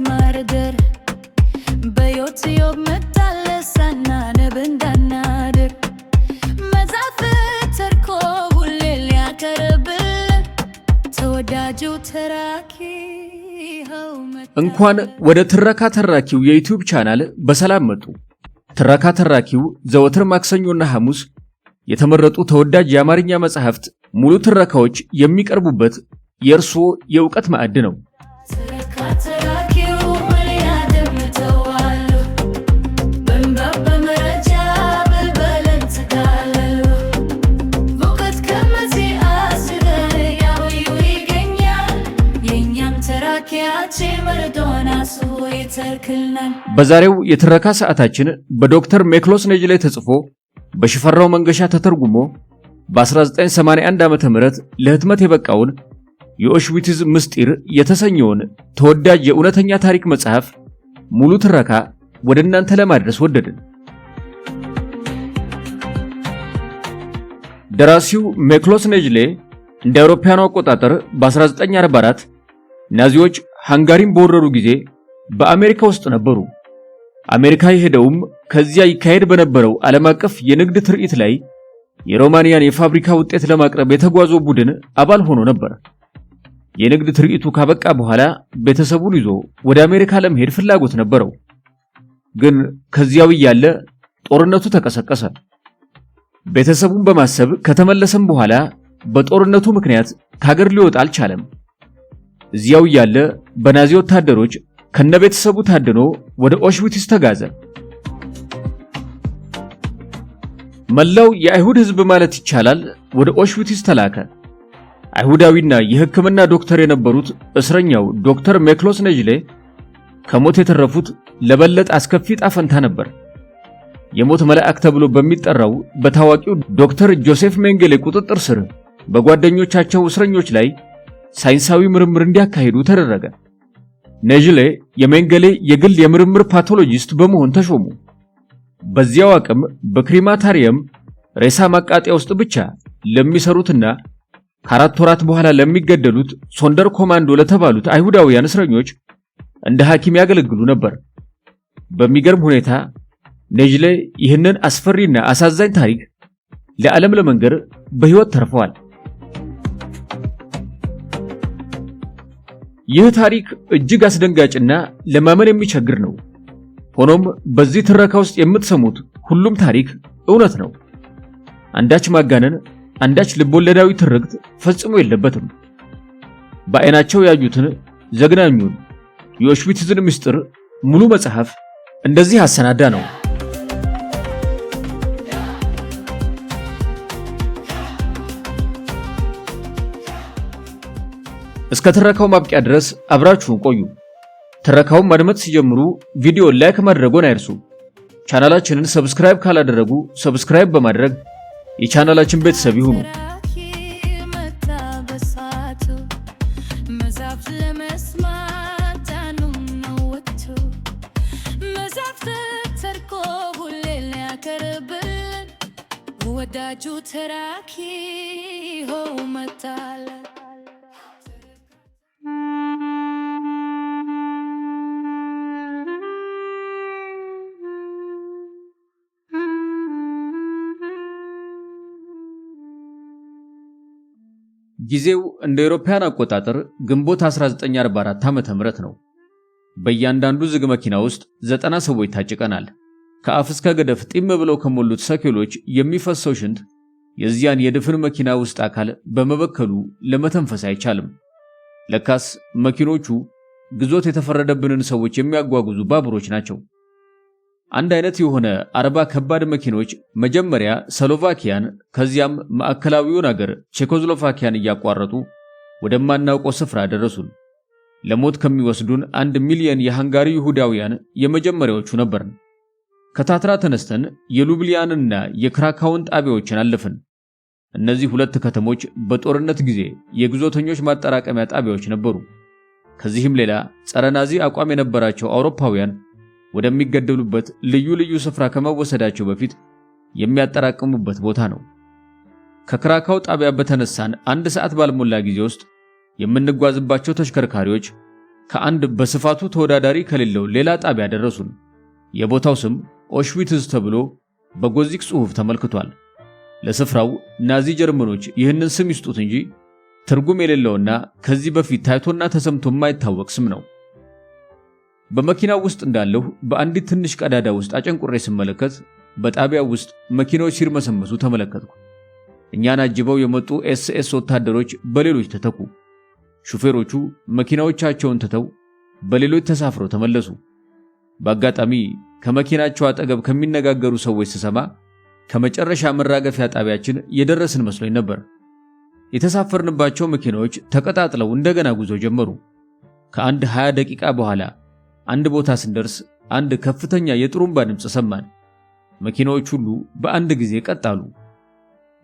ማርደር በዩትዩብ መታለሳናነብ እንዳናድር መጽሐፍ ተርኮ ሁሌ ሊያቀርብልን ተወዳጁ ተራኪ ይኸው እንኳን ወደ ትረካ ተራኪው የ YouTube channel በሰላም መጡ። ትረካ ተራኪው ዘወትር ማክሰኞና ሐሙስ የተመረጡ ተወዳጅ የአማርኛ መጽሐፍት ሙሉ ትረካዎች የሚቀርቡበት የእርስዎ የእውቀት ማዕድ ነው። ትረካ ተራኪው ምን ያደምጠዋል? በንባብ በመረጃ ብልበለን ተካለሉ እውቀት ከመዚህ አስገር ያው ይገኛል። የእኛም ተራኪያችን መርዶን አስቦ ይተርክልናል። በዛሬው የትረካ ሰዓታችን በዶክተር ሜክሎስ ኔጅሌ ተጽፎ በሽፈራው መንገሻ ተተርጉሞ በ1981 ዓ.ም ለህትመት የበቃውን የኦሽዊትዝ ምስጢር የተሰኘውን ተወዳጅ የእውነተኛ ታሪክ መጽሐፍ ሙሉ ትረካ ወደ እናንተ ለማድረስ ወደድን። ደራሲው ሜክሎስ ኔጅሌ እንደ አውሮፓውያኑ አቆጣጠር በ1944 ናዚዎች ሃንጋሪን በወረሩ ጊዜ በአሜሪካ ውስጥ ነበሩ። አሜሪካ የሄደውም ከዚያ ይካሄድ በነበረው ዓለም አቀፍ የንግድ ትርኢት ላይ የሮማንያን የፋብሪካ ውጤት ለማቅረብ የተጓዘው ቡድን አባል ሆኖ ነበር። የንግድ ትርኢቱ ካበቃ በኋላ ቤተሰቡን ይዞ ወደ አሜሪካ ለመሄድ ፍላጎት ነበረው። ግን ከዚያው እያለ ጦርነቱ ተቀሰቀሰ። ቤተሰቡን በማሰብ ከተመለሰም በኋላ በጦርነቱ ምክንያት ከሀገር ሊወጣ አልቻለም። እዚያው እያለ በናዚ ወታደሮች ከነቤተሰቡ ታድኖ ወደ ኦሽዊትዝ ተጋዘ። መላው የአይሁድ ሕዝብ ማለት ይቻላል ወደ ኦሽዊትዝ ተላከ። አይሁዳዊና የሕክምና ዶክተር የነበሩት እስረኛው ዶክተር ሜክሎስ ኔጅሌ ከሞት የተረፉት ለበለጠ አስከፊ ዕጣ ፈንታ ነበር። የሞት መልአክ ተብሎ በሚጠራው በታዋቂው ዶክተር ጆሴፍ ሜንጌሌ ቁጥጥር ስር በጓደኞቻቸው እስረኞች ላይ ሳይንሳዊ ምርምር እንዲያካሂዱ ተደረገ። ኔጅሌ የሜንጌሌ የግል የምርምር pathologist በመሆን ተሾሙ። በዚያው አቅም በ crematorium ሬሳ ማቃጠያ ውስጥ ብቻ ለሚሰሩትና ከአራት ወራት በኋላ ለሚገደሉት ሶንደር ኮማንዶ ለተባሉት አይሁዳውያን እስረኞች እንደ ሐኪም ያገለግሉ ነበር። በሚገርም ሁኔታ ኔጅሌ ይህንን አስፈሪና አሳዛኝ ታሪክ ለዓለም ለመንገር በሕይወት ተርፈዋል። ይህ ታሪክ እጅግ አስደንጋጭና ለማመን የሚቸግር ነው። ሆኖም በዚህ ትረካ ውስጥ የምትሰሙት ሁሉም ታሪክ እውነት ነው። አንዳች ማጋነን፣ አንዳች ልቦለዳዊ ትርክት ፈጽሞ የለበትም። በአይናቸው ያዩትን ዘግናኙን የኦሽዊትዝን ምስጢር ሙሉ መጽሐፍ እንደዚህ አሰናዳ ነው። እስከ ትረካው ማብቂያ ድረስ አብራችሁን ቆዩ። ትረካውን ማድመጥ ሲጀምሩ ቪዲዮ like ማድረጎን አይርሱ። ቻናላችንን subscribe ካላደረጉ subscribe በማድረግ የቻናላችን ቤተሰብ ይሁኑ። ተራኪ መጣ በሰዓቱ መጽሐፍ ለመስማት ዳኑም ነው ወቅቱ። መጽሐፍ ተርኮ ሁሌ ሊያቀርብልን ወዳጁ ተራኪ ይኸው መጣልን። ጊዜው እንደ አውሮፓውያን አቆጣጠር ግንቦት 1944 ዓ.ም ነው። በእያንዳንዱ ዝግ መኪና ውስጥ 90 ሰዎች ታጭቀናል። ከአፍ እስከ ገደፍ ጢም ብለው ከሞሉት ሰኬሎች የሚፈሰው ሽንት የዚያን የድፍን መኪና ውስጥ አካል በመበከሉ ለመተንፈስ አይቻልም። ለካስ መኪኖቹ ግዞት የተፈረደብንን ሰዎች የሚያጓጉዙ ባቡሮች ናቸው። አንድ አይነት የሆነ 40 ከባድ መኪኖች መጀመሪያ ስሎቫኪያን ከዚያም ማዕከላዊውን አገር ቼኮስሎቫኪያን እያቋረጡ ወደማናውቀው ስፍራ ደረሱን። ለሞት ከሚወስዱን 1 ሚሊዮን የሃንጋሪ ይሁዳውያን የመጀመሪያዎቹ ነበርን። ከታትራ ተነስተን የሉብሊያንና የክራካውን ጣቢያዎችን አለፍን። እነዚህ ሁለት ከተሞች በጦርነት ጊዜ የግዞተኞች ማጠራቀሚያ ጣቢያዎች ነበሩ። ከዚህም ሌላ ጸረ ናዚ አቋም የነበራቸው አውሮፓውያን ወደሚገደሉበት ልዩ ልዩ ስፍራ ከመወሰዳቸው በፊት የሚያጠራቅሙበት ቦታ ነው። ከክራካው ጣቢያ በተነሳን አንድ ሰዓት ባልሞላ ጊዜ ውስጥ የምንጓዝባቸው ተሽከርካሪዎች ከአንድ በስፋቱ ተወዳዳሪ ከሌለው ሌላ ጣቢያ ደረሱን። የቦታው ስም ኦሽዊትዝ ተብሎ በጎዚክ ጽሑፍ ተመልክቷል። ለስፍራው ናዚ ጀርመኖች ይህንን ስም ይስጡት እንጂ ትርጉም የሌለውና ከዚህ በፊት ታይቶና ተሰምቶ የማይታወቅ ስም ነው። በመኪናው ውስጥ እንዳለሁ በአንዲት ትንሽ ቀዳዳ ውስጥ አጨንቁሬ ስመለከት በጣቢያው ውስጥ መኪናዎች ሲርመሰመሱ ተመለከትኩ። እኛን አጅበው የመጡ ኤስኤስ ወታደሮች በሌሎች ተተኩ። ሹፌሮቹ መኪናዎቻቸውን ትተው በሌሎች ተሳፍረው ተመለሱ። በአጋጣሚ ከመኪናቸው አጠገብ ከሚነጋገሩ ሰዎች ስሰማ ከመጨረሻ መራገፊያ ጣቢያችን የደረስን መስሎኝ ነበር። የተሳፈርንባቸው መኪናዎች ተቀጣጥለው እንደገና ጉዞ ጀመሩ። ከአንድ 20 ደቂቃ በኋላ አንድ ቦታ ስንደርስ አንድ ከፍተኛ የጥሩምባ ድምፅ ሰማን። መኪናዎች ሁሉ በአንድ ጊዜ ቀጥ አሉ።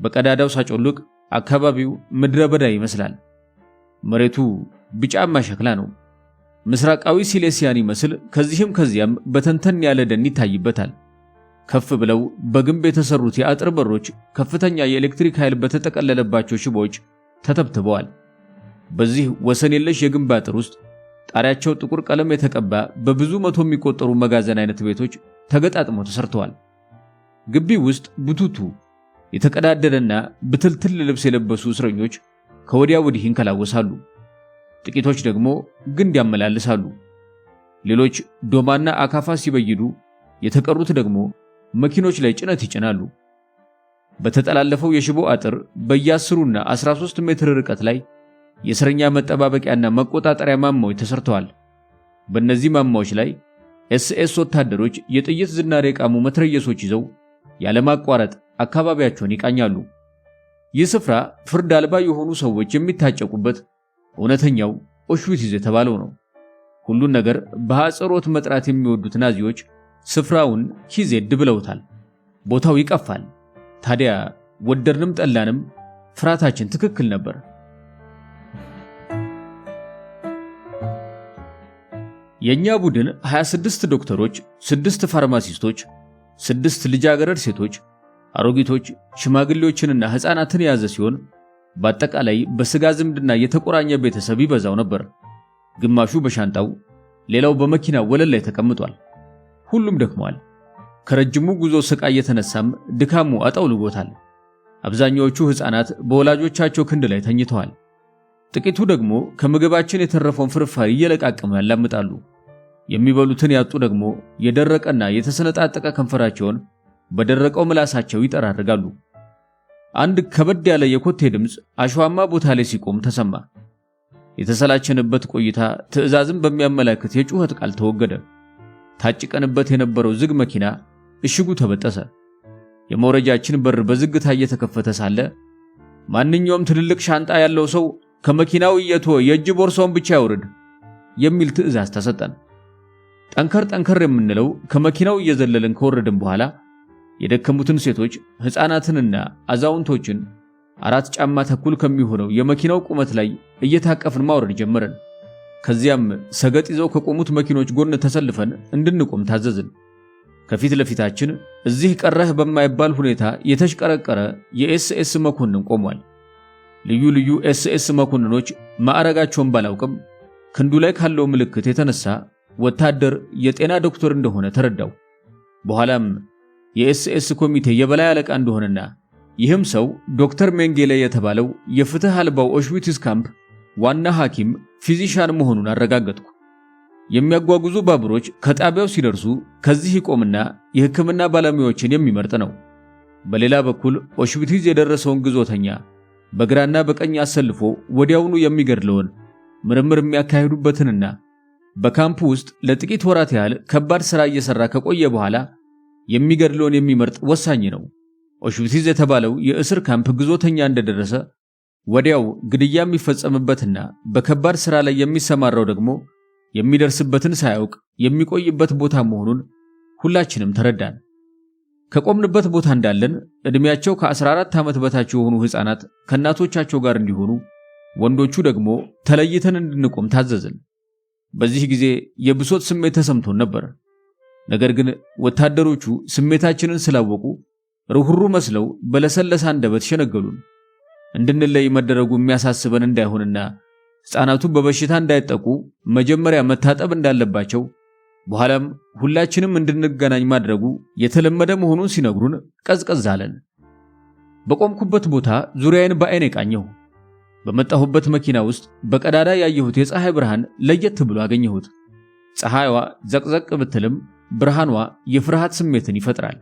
በቀዳዳው ሳጮልቅ አካባቢው ምድረ በዳ ይመስላል። መሬቱ ቢጫማ ሸክላ ነው። ምስራቃዊ ሲሌሲያን ይመስል ከዚህም ከዚያም በተንተን ያለ ደን ይታይበታል። ከፍ ብለው በግንብ የተሰሩት የአጥር በሮች ከፍተኛ የኤሌክትሪክ ኃይል በተጠቀለለባቸው ሽቦዎች ተተብትበዋል። በዚህ ወሰን የለሽ የግንብ አጥር ውስጥ ጣሪያቸው ጥቁር ቀለም የተቀባ በብዙ መቶ የሚቆጠሩ መጋዘን አይነት ቤቶች ተገጣጥመው ተሰርተዋል። ግቢ ውስጥ ቡቱቱ የተቀዳደደና ብትልትል ልብስ የለበሱ እስረኞች ከወዲያ ወዲህ ይንከላወሳሉ። ጥቂቶች ደግሞ ግንድ ያመላልሳሉ። ሌሎች ዶማና አካፋ ሲበይዱ፣ የተቀሩት ደግሞ መኪኖች ላይ ጭነት ይጭናሉ። በተጠላለፈው የሽቦ አጥር በየአስሩና 13 ሜትር ርቀት ላይ የእስረኛ መጠባበቂያና መቆጣጠሪያ ማማዎች ተሰርተዋል። በእነዚህ ማማዎች ላይ ኤስኤስ ወታደሮች የጥይት ዝናር የቃሙ መትረየሶች ይዘው ያለማቋረጥ አካባቢያቸውን ይቃኛሉ። ይህ ስፍራ ፍርድ አልባ የሆኑ ሰዎች የሚታጨቁበት እውነተኛው ኦሽዊትዝ የተባለው ነው። ሁሉን ነገር በአጽሮት መጥራት የሚወዱት ናዚዎች ስፍራውን ኪዜድ ብለውታል። ቦታው ይቀፋል። ታዲያ ወደድንም ጠላንም ፍርሃታችን ትክክል ነበር። የኛ ቡድን 26 ዶክተሮች፣ 6 ፋርማሲስቶች፣ 6 ልጃገረድ ሴቶች፣ አሮጊቶች፣ ሽማግሌዎችንና ሕፃናትን የያዘ ሲሆን በአጠቃላይ በስጋ ዝምድና የተቆራኘ ቤተሰብ ይበዛው ነበር። ግማሹ በሻንጣው፣ ሌላው በመኪና ወለል ላይ ተቀምጧል። ሁሉም ደክመዋል። ከረጅሙ ጉዞ ስቃይ የተነሳም ድካሙ አጠውልጎታል። አብዛኛዎቹ ሕፃናት በወላጆቻቸው ክንድ ላይ ተኝተዋል። ጥቂቱ ደግሞ ከምግባችን የተረፈውን ፍርፋሪ እየለቃቀሙ ያላምጣሉ። የሚበሉትን ያጡ ደግሞ የደረቀና የተሰነጣጠቀ ከንፈራቸውን በደረቀው ምላሳቸው ይጠራርጋሉ። አንድ ከበድ ያለ የኮቴ ድምፅ አሸዋማ ቦታ ላይ ሲቆም ተሰማ። የተሰላቸንበት ቆይታ ትዕዛዝን በሚያመላክት የጩኸት ቃል ተወገደ። ታጭቀንበት የነበረው ዝግ መኪና እሽጉ ተበጠሰ። የመውረጃችን በር በዝግታ እየተከፈተ ሳለ ማንኛውም ትልልቅ ሻንጣ ያለው ሰው ከመኪናው እየተወ የእጅ ቦርሳውን ብቻ ያውርድ የሚል ትዕዛዝ ተሰጠን። ጠንከር ጠንከር የምንለው ከመኪናው እየዘለልን ከወረድን በኋላ የደከሙትን ሴቶች፣ ሕፃናትንና አዛውንቶችን 4 ጫማ ተኩል ከሚሆነው የመኪናው ቁመት ላይ እየታቀፍን ማውረድ ጀመርን። ከዚያም ሰገጥ ይዘው ከቆሙት መኪኖች ጎን ተሰልፈን እንድንቆም ታዘዝን። ከፊት ለፊታችን እዚህ ቀረህ በማይባል ሁኔታ የተሽቀረቀረ የኤስኤስ መኮንን ቆሟል። ልዩ ልዩ ኤስኤስ መኮንኖች ማዕረጋቸውን ባላውቅም ክንዱ ላይ ካለው ምልክት የተነሳ ወታደር የጤና ዶክተር እንደሆነ ተረዳው። በኋላም የኤስኤስ ኮሚቴ የበላይ አለቃ እንደሆነና ይህም ሰው ዶክተር ሜንጌሌ የተባለው የፍትህ አልባው ኦሽዊትዝ ካምፕ ዋና ሐኪም physician መሆኑን አረጋገጥኩ። የሚያጓጉዙ ባቡሮች ከጣቢያው ሲደርሱ ከዚህ ይቆምና የሕክምና ባለሙያዎችን የሚመርጥ ነው። በሌላ በኩል ኦሽዊትዝ የደረሰውን ግዞተኛ በግራና በቀኝ አሰልፎ ወዲያውኑ የሚገድለውን ምርምር የሚያካሂዱበትንና በካምፑ ውስጥ ለጥቂት ወራት ያህል ከባድ ሥራ እየሠራ ከቆየ በኋላ የሚገድለውን የሚመርጥ ወሳኝ ነው። ኦሽዊትዝ የተባለው የእስር ካምፕ ግዞተኛ እንደደረሰ ወዲያው ግድያ የሚፈጸምበትና በከባድ ሥራ ላይ የሚሰማራው ደግሞ የሚደርስበትን ሳያውቅ የሚቆይበት ቦታ መሆኑን ሁላችንም ተረዳን። ከቆምንበት ቦታ እንዳለን ዕድሜያቸው ከ14 ዓመት በታች የሆኑ ሕፃናት ከእናቶቻቸው ጋር እንዲሆኑ፣ ወንዶቹ ደግሞ ተለይተን እንድንቆም ታዘዝን። በዚህ ጊዜ የብሶት ስሜት ተሰምቶን ነበር። ነገር ግን ወታደሮቹ ስሜታችንን ስላወቁ ርኅሩህ መስለው በለሰለሰ አንደበት ሸነገሉን። እንድንለይ መደረጉ የሚያሳስበን እንዳይሆንና ሕፃናቱ በበሽታ እንዳይጠቁ መጀመሪያ መታጠብ እንዳለባቸው፣ በኋላም ሁላችንም እንድንገናኝ ማድረጉ የተለመደ መሆኑን ሲነግሩን ቀዝቀዝ አለን። በቆምኩበት ቦታ ዙሪያዬን በዐይኔ ቃኘሁ። በመጣሁበት መኪና ውስጥ በቀዳዳ ያየሁት የፀሐይ ብርሃን ለየት ብሎ አገኘሁት። ፀሐይዋ ዘቅዘቅ ብትልም ብርሃኗ የፍርሃት ስሜትን ይፈጥራል።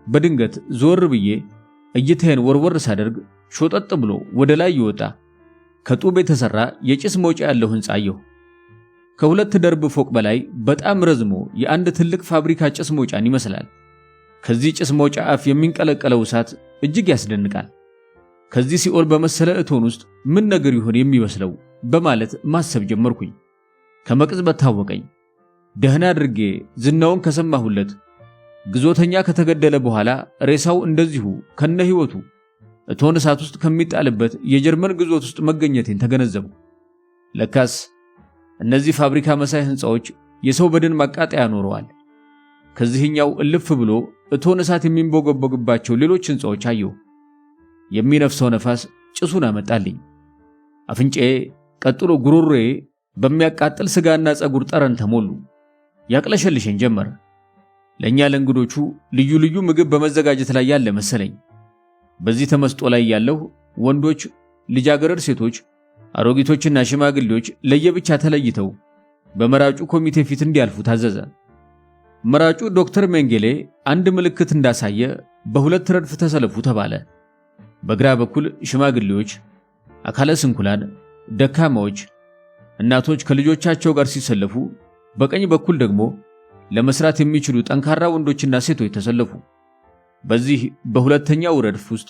በድንገት ዞር ብዬ እይታዬን ወርወር ሳደርግ ሾጠጥ ብሎ ወደ ላይ ይወጣ ከጡብ የተሰራ የጭስ መውጫ ያለው ሕንፃ አየሁ። ከሁለት ደርብ ፎቅ በላይ በጣም ረዝሞ የአንድ ትልቅ ፋብሪካ ጭስ መውጫን ይመስላል። ከዚህ ጭስ መውጫ አፍ የሚንቀለቀለው እሳት እጅግ ያስደንቃል። ከዚህ ሲኦል በመሰለ እቶን ውስጥ ምን ነገር ይሆን የሚመስለው በማለት ማሰብ ጀመርኩኝ። ከመቅጽበት ታወቀኝ። ደህና አድርጌ ዝናውን ከሰማሁለት ግዞተኛ ከተገደለ በኋላ ሬሳው እንደዚሁ ከነ ሕይወቱ እቶን እሳት ውስጥ ከሚጣልበት የጀርመን ግዞት ውስጥ መገኘቴን ተገነዘቡ። ለካስ እነዚህ ፋብሪካ መሳይ ሕንፃዎች የሰው በድን ማቃጠያ ኖረዋል። ከዚህኛው እልፍ ብሎ እቶን እሳት የሚንቦገቦግባቸው ሌሎች ሕንፃዎች አየሁ። የሚነፍሰው ነፋስ ጭሱን አመጣልኝ። አፍንጫዬ፣ ቀጥሎ ጉሮሮዬ በሚያቃጥል ስጋና ፀጉር ጠረን ተሞሉ። ያቅለሸልሸኝ ጀመር። ለእኛ ለእንግዶቹ ልዩ ልዩ ምግብ በመዘጋጀት ላይ ያለ መሰለኝ። በዚህ ተመስጦ ላይ ያለሁ ወንዶች፣ ልጃገረድ ሴቶች፣ አሮጊቶችና ሽማግሌዎች ለየብቻ ተለይተው በመራጩ ኮሚቴ ፊት እንዲያልፉ ታዘዘ። መራጩ ዶክተር ሜንጌሌ አንድ ምልክት እንዳሳየ በሁለት ረድፍ ተሰለፉ ተባለ። በግራ በኩል ሽማግሌዎች፣ አካለ ስንኩላን፣ ደካማዎች፣ እናቶች ከልጆቻቸው ጋር ሲሰለፉ፣ በቀኝ በኩል ደግሞ ለመስራት የሚችሉ ጠንካራ ወንዶችና ሴቶች ተሰለፉ። በዚህ በሁለተኛው ረድፍ ውስጥ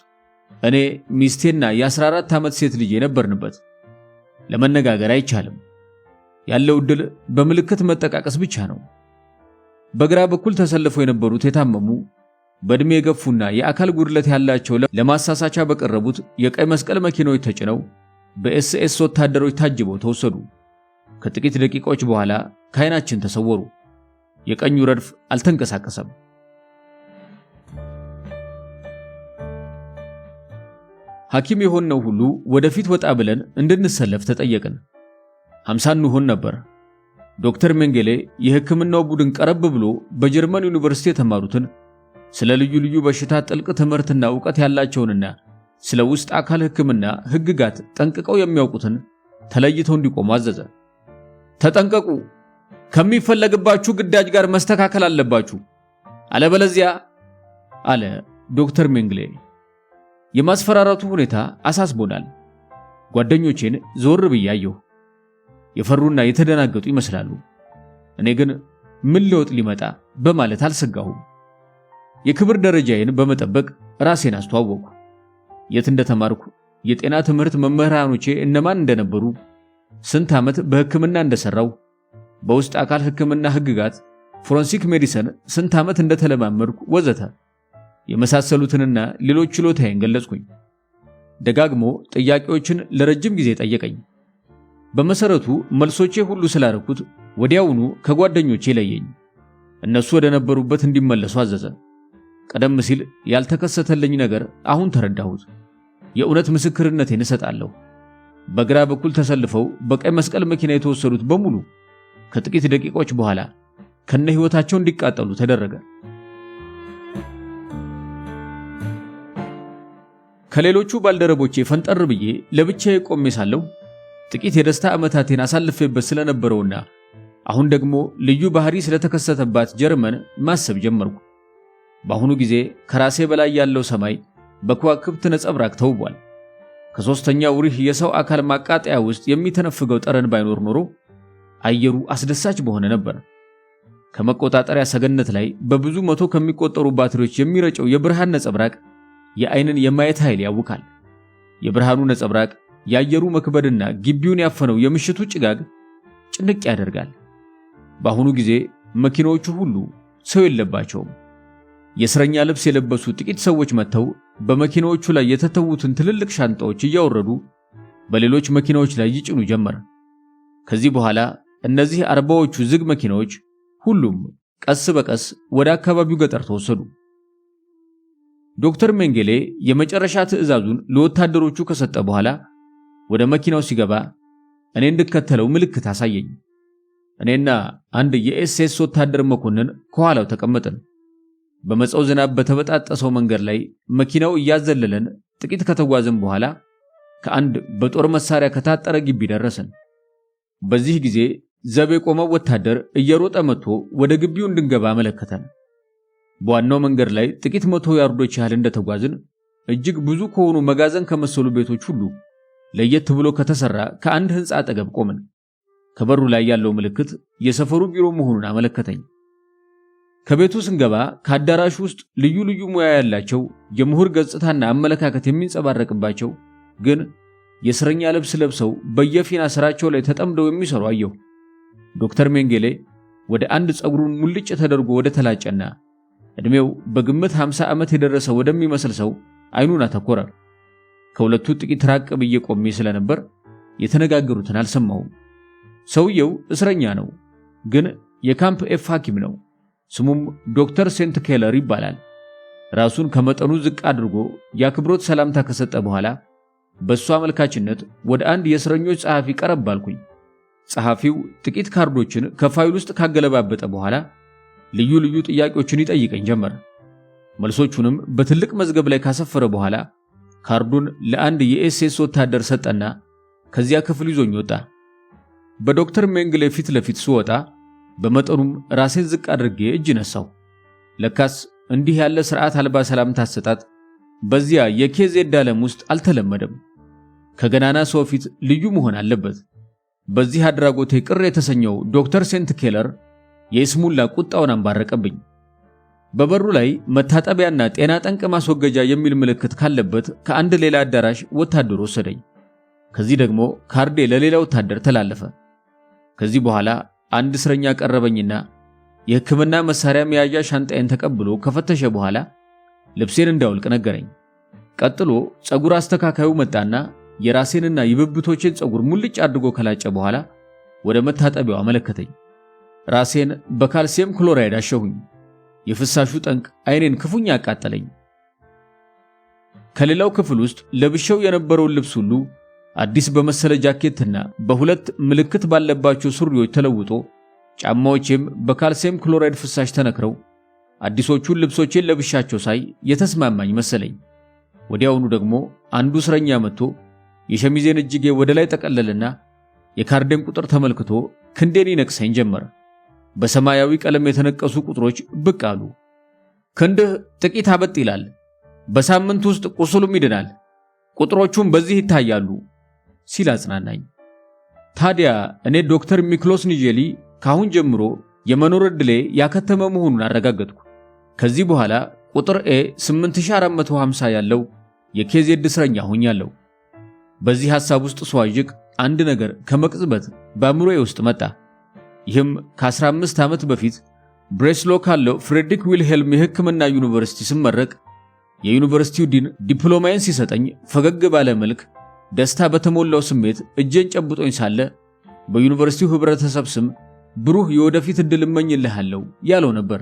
እኔ፣ ሚስቴና የ14 ዓመት ሴት ልጅ የነበርንበት። ለመነጋገር አይቻልም። ያለው ዕድል በምልክት መጠቃቀስ ብቻ ነው። በግራ በኩል ተሰልፈው የነበሩት የታመሙ፣ በዕድሜ የገፉና የአካል ጉድለት ያላቸው ለማሳሳቻ በቀረቡት የቀይ መስቀል መኪናዎች ተጭነው በኤስኤስ ወታደሮች ታጅበው ተወሰዱ። ከጥቂት ደቂቃዎች በኋላ ከዓይናችን ተሰወሩ። የቀኙ ረድፍ አልተንቀሳቀሰም። ሐኪም የሆንነው ሁሉ ወደፊት ወጣ ብለን እንድንሰለፍ ተጠየቅን። 50 እንሆን ነበር። ዶክተር ሜንጌሌ የሕክምናው ቡድን ቀረብ ብሎ በጀርመን ዩኒቨርሲቲ የተማሩትን፣ ስለ ልዩ ልዩ በሽታ ጥልቅ ትምህርትና ዕውቀት ያላቸውንና ስለ ውስጥ አካል ሕክምና ሕግጋት ጠንቅቀው የሚያውቁትን ተለይተው እንዲቆሙ አዘዘ። ተጠንቀቁ፣ ከሚፈለግባችሁ ግዳጅ ጋር መስተካከል አለባችሁ፣ አለበለዚያ አለ ዶክተር ሜንግሌ። የማስፈራራቱ ሁኔታ አሳስቦናል። ጓደኞቼን ዞር ብዬ አየሁ። የፈሩና የተደናገጡ ይመስላሉ። እኔ ግን ምን ለውጥ ሊመጣ በማለት አልሰጋሁም። የክብር ደረጃዬን በመጠበቅ ራሴን አስተዋወቅኩ። የት እንደተማርኩ፣ የጤና ትምህርት መምህራኖቼ እነማን እንደነበሩ፣ ስንት ዓመት በሕክምና እንደሰራሁ፣ በውስጥ አካል ሕክምና ሕግጋት forensic medicine ስንት ዓመት እንደተለማመድኩ ወዘተ የመሳሰሉትንና ሌሎች ችሎታዬን ገለጽኩኝ። ደጋግሞ ጥያቄዎችን ለረጅም ጊዜ ጠየቀኝ። በመሰረቱ መልሶቼ ሁሉ ስላረኩት ወዲያውኑ ከጓደኞቼ ለየኝ። እነሱ ወደ ነበሩበት እንዲመለሱ አዘዘ። ቀደም ሲል ያልተከሰተልኝ ነገር አሁን ተረዳሁት። የእውነት ምስክርነቴን እሰጣለሁ። በግራ በኩል ተሰልፈው በቀይ መስቀል መኪና የተወሰዱት በሙሉ ከጥቂት ደቂቃዎች በኋላ ከነ ሕይወታቸው እንዲቃጠሉ ተደረገ። ከሌሎቹ ባልደረቦቼ ፈንጠር ብዬ ለብቻዬ ቆሜ ሳለሁ ጥቂት የደስታ ዓመታቴን አሳልፌበት ስለነበረውና አሁን ደግሞ ልዩ ባህሪ ስለተከሰተባት ጀርመን ማሰብ ጀመርኩ። በአሁኑ ጊዜ ከራሴ በላይ ያለው ሰማይ በከዋክብት ነጸብራቅ ተውቧል። ከሦስተኛው ሪህ የሰው አካል ማቃጠያ ውስጥ የሚተነፍገው ጠረን ባይኖር ኖሮ አየሩ አስደሳች በሆነ ነበር። ከመቆጣጠሪያ ሰገነት ላይ በብዙ መቶ ከሚቆጠሩ ባትሪዎች የሚረጨው የብርሃን ነጸብራቅ የአይንን የማየት ኃይል ያውካል። የብርሃኑ ነጸብራቅ፣ የአየሩ መክበድና ግቢውን ያፈነው የምሽቱ ጭጋግ ጭንቅ ያደርጋል። በአሁኑ ጊዜ መኪናዎቹ ሁሉ ሰው የለባቸውም። የእስረኛ ልብስ የለበሱ ጥቂት ሰዎች መጥተው በመኪናዎቹ ላይ የተተዉትን ትልልቅ ሻንጣዎች እያወረዱ በሌሎች መኪናዎች ላይ ይጭኑ ጀመር። ከዚህ በኋላ እነዚህ 40ዎቹ ዝግ መኪናዎች ሁሉም ቀስ በቀስ ወደ አካባቢው ገጠር ተወሰዱ። ዶክተር ሜንጌሌ የመጨረሻ ትዕዛዙን ለወታደሮቹ ከሰጠ በኋላ ወደ መኪናው ሲገባ እኔ እንድከተለው ምልክት አሳየኝ። እኔና አንድ የኤስኤስ ወታደር መኮንን ከኋላው ተቀመጥን። በመጸው ዝናብ በተበጣጠሰው መንገድ ላይ መኪናው እያዘለለን ጥቂት ከተጓዝን በኋላ ከአንድ በጦር መሳሪያ ከታጠረ ግቢ ደረስን። በዚህ ጊዜ ዘብ የቆመው ወታደር እየሮጠ መጥቶ ወደ ግቢው እንድንገባ አመለከተን። በዋናው መንገድ ላይ ጥቂት መቶ ያርዶች ያህል እንደተጓዝን እጅግ ብዙ ከሆኑ መጋዘን ከመሰሉ ቤቶች ሁሉ ለየት ብሎ ከተሰራ ከአንድ ሕንፃ አጠገብ ቆምን። ከበሩ ላይ ያለው ምልክት የሰፈሩ ቢሮ መሆኑን አመለከተኝ። ከቤቱ ስንገባ ከአዳራሹ ውስጥ ልዩ ልዩ ሙያ ያላቸው፣ የምሁር ገጽታና አመለካከት የሚንጸባረቅባቸው ግን የእስረኛ ልብስ ለብሰው በየፊና ስራቸው ላይ ተጠምደው የሚሰሩ አየሁ። ዶክተር ሜንጌሌ ወደ አንድ ፀጉሩን ሙልጭ ተደርጎ ወደ ተላጨና ዕድሜው በግምት 50 ዓመት የደረሰ ወደሚመስል ሰው አይኑን አተኮረ። ከሁለቱ ጥቂት ራቅ ብዬ ቆሜ ስለነበር የተነጋገሩትን አልሰማሁም። ሰውየው እስረኛ ነው፣ ግን የካምፕ ኤፍ ሐኪም ነው። ስሙም ዶክተር ሴንት ኬለር ይባላል። ራሱን ከመጠኑ ዝቅ አድርጎ የአክብሮት ሰላምታ ከሰጠ በኋላ በእሱ አመልካችነት ወደ አንድ የእስረኞች ጸሐፊ ቀረብ አልኩኝ። ጸሐፊው ጥቂት ካርዶችን ከፋይል ውስጥ ካገለባበጠ በኋላ ልዩ ልዩ ጥያቄዎችን ይጠይቀኝ ጀመር። መልሶቹንም በትልቅ መዝገብ ላይ ካሰፈረ በኋላ ካርዱን ለአንድ የኤስኤስ ወታደር ሰጠና ከዚያ ክፍል ይዞኝ ወጣ። በዶክተር ሜንግሌ ፊት ለፊት ስወጣ በመጠኑም ራሴን ዝቅ አድርጌ እጅ ነሳሁ። ለካስ እንዲህ ያለ ስርዓት አልባ ሰላምታ አሰጣጥ በዚያ የኬዜድ ዓለም ውስጥ አልተለመደም። ከገናና ሰው ፊት ልዩ መሆን አለበት። በዚህ አድራጎቴ ቅር የተሰኘው ዶክተር ሴንት ኬለር የይስሙላ ቁጣውን አንባረቀብኝ። በበሩ ላይ መታጠቢያና ጤና ጠንቅ ማስወገጃ የሚል ምልክት ካለበት ከአንድ ሌላ አዳራሽ ወታደር ወሰደኝ። ከዚህ ደግሞ ካርዴ ለሌላ ወታደር ተላለፈ። ከዚህ በኋላ አንድ እስረኛ ቀረበኝና የሕክምና መሳሪያ መያዣ ሻንጣዬን ተቀብሎ ከፈተሸ በኋላ ልብሴን እንዳውልቅ ነገረኝ። ቀጥሎ ፀጉር አስተካካዩ መጣና የራሴንና የብብቶቼን ፀጉር ሙልጭ አድርጎ ከላጨ በኋላ ወደ መታጠቢያው አመለከተኝ። ራሴን በካልሲየም ክሎራይድ አሸሁኝ። የፍሳሹ ጠንቅ አይኔን ክፉኛ አቃጠለኝ። ከሌላው ክፍል ውስጥ ለብሼው የነበረውን ልብስ ሁሉ አዲስ በመሰለ ጃኬትና በሁለት ምልክት ባለባቸው ሱሪዎች ተለውጦ ጫማዎቼም በካልሲየም ክሎራይድ ፍሳሽ ተነክረው አዲሶቹን ልብሶቼን ለብሻቸው ሳይ የተስማማኝ መሰለኝ። ወዲያውኑ ደግሞ አንዱ እስረኛ መጥቶ የሸሚዜን እጅጌ ወደ ላይ ጠቀለልና የካርዴን ቁጥር ተመልክቶ ክንዴን ይነቅሰኝ ጀመር። በሰማያዊ ቀለም የተነቀሱ ቁጥሮች ብቅ አሉ። ክንድህ ጥቂት አበጥ ይላል፣ በሳምንት ውስጥ ቁስሉም ይድናል፣ ቁጥሮቹም በዚህ ይታያሉ ሲል አጽናናኝ። ታዲያ እኔ ዶክተር ሚክሎስ ኒጄሊ ካሁን ጀምሮ የመኖር ዕድሌ ያከተመ መሆኑን አረጋገጥኩ። ከዚህ በኋላ ቁጥር ኤ 8450 ያለው የኬዜድ እስረኛ ሆኛለሁ። በዚህ ሐሳብ ውስጥ ስዋዥቅ አንድ ነገር ከመቅጽበት በአእምሮዬ ውስጥ መጣ። ይህም ከ15 ዓመት በፊት ብሬስሎ ካለው ፍሬድሪክ ዊልሄልም የሕክምና ዩኒቨርሲቲ ስመረቅ የዩኒቨርሲቲው ዲን ዲፕሎማዬን ሲሰጠኝ ፈገግ ባለ መልክ ደስታ በተሞላው ስሜት እጄን ጨብጦኝ ሳለ በዩኒቨርሲቲው ህብረተሰብ ስም ብሩህ የወደፊት ዕድል እመኝልሃለሁ ያለው ነበር።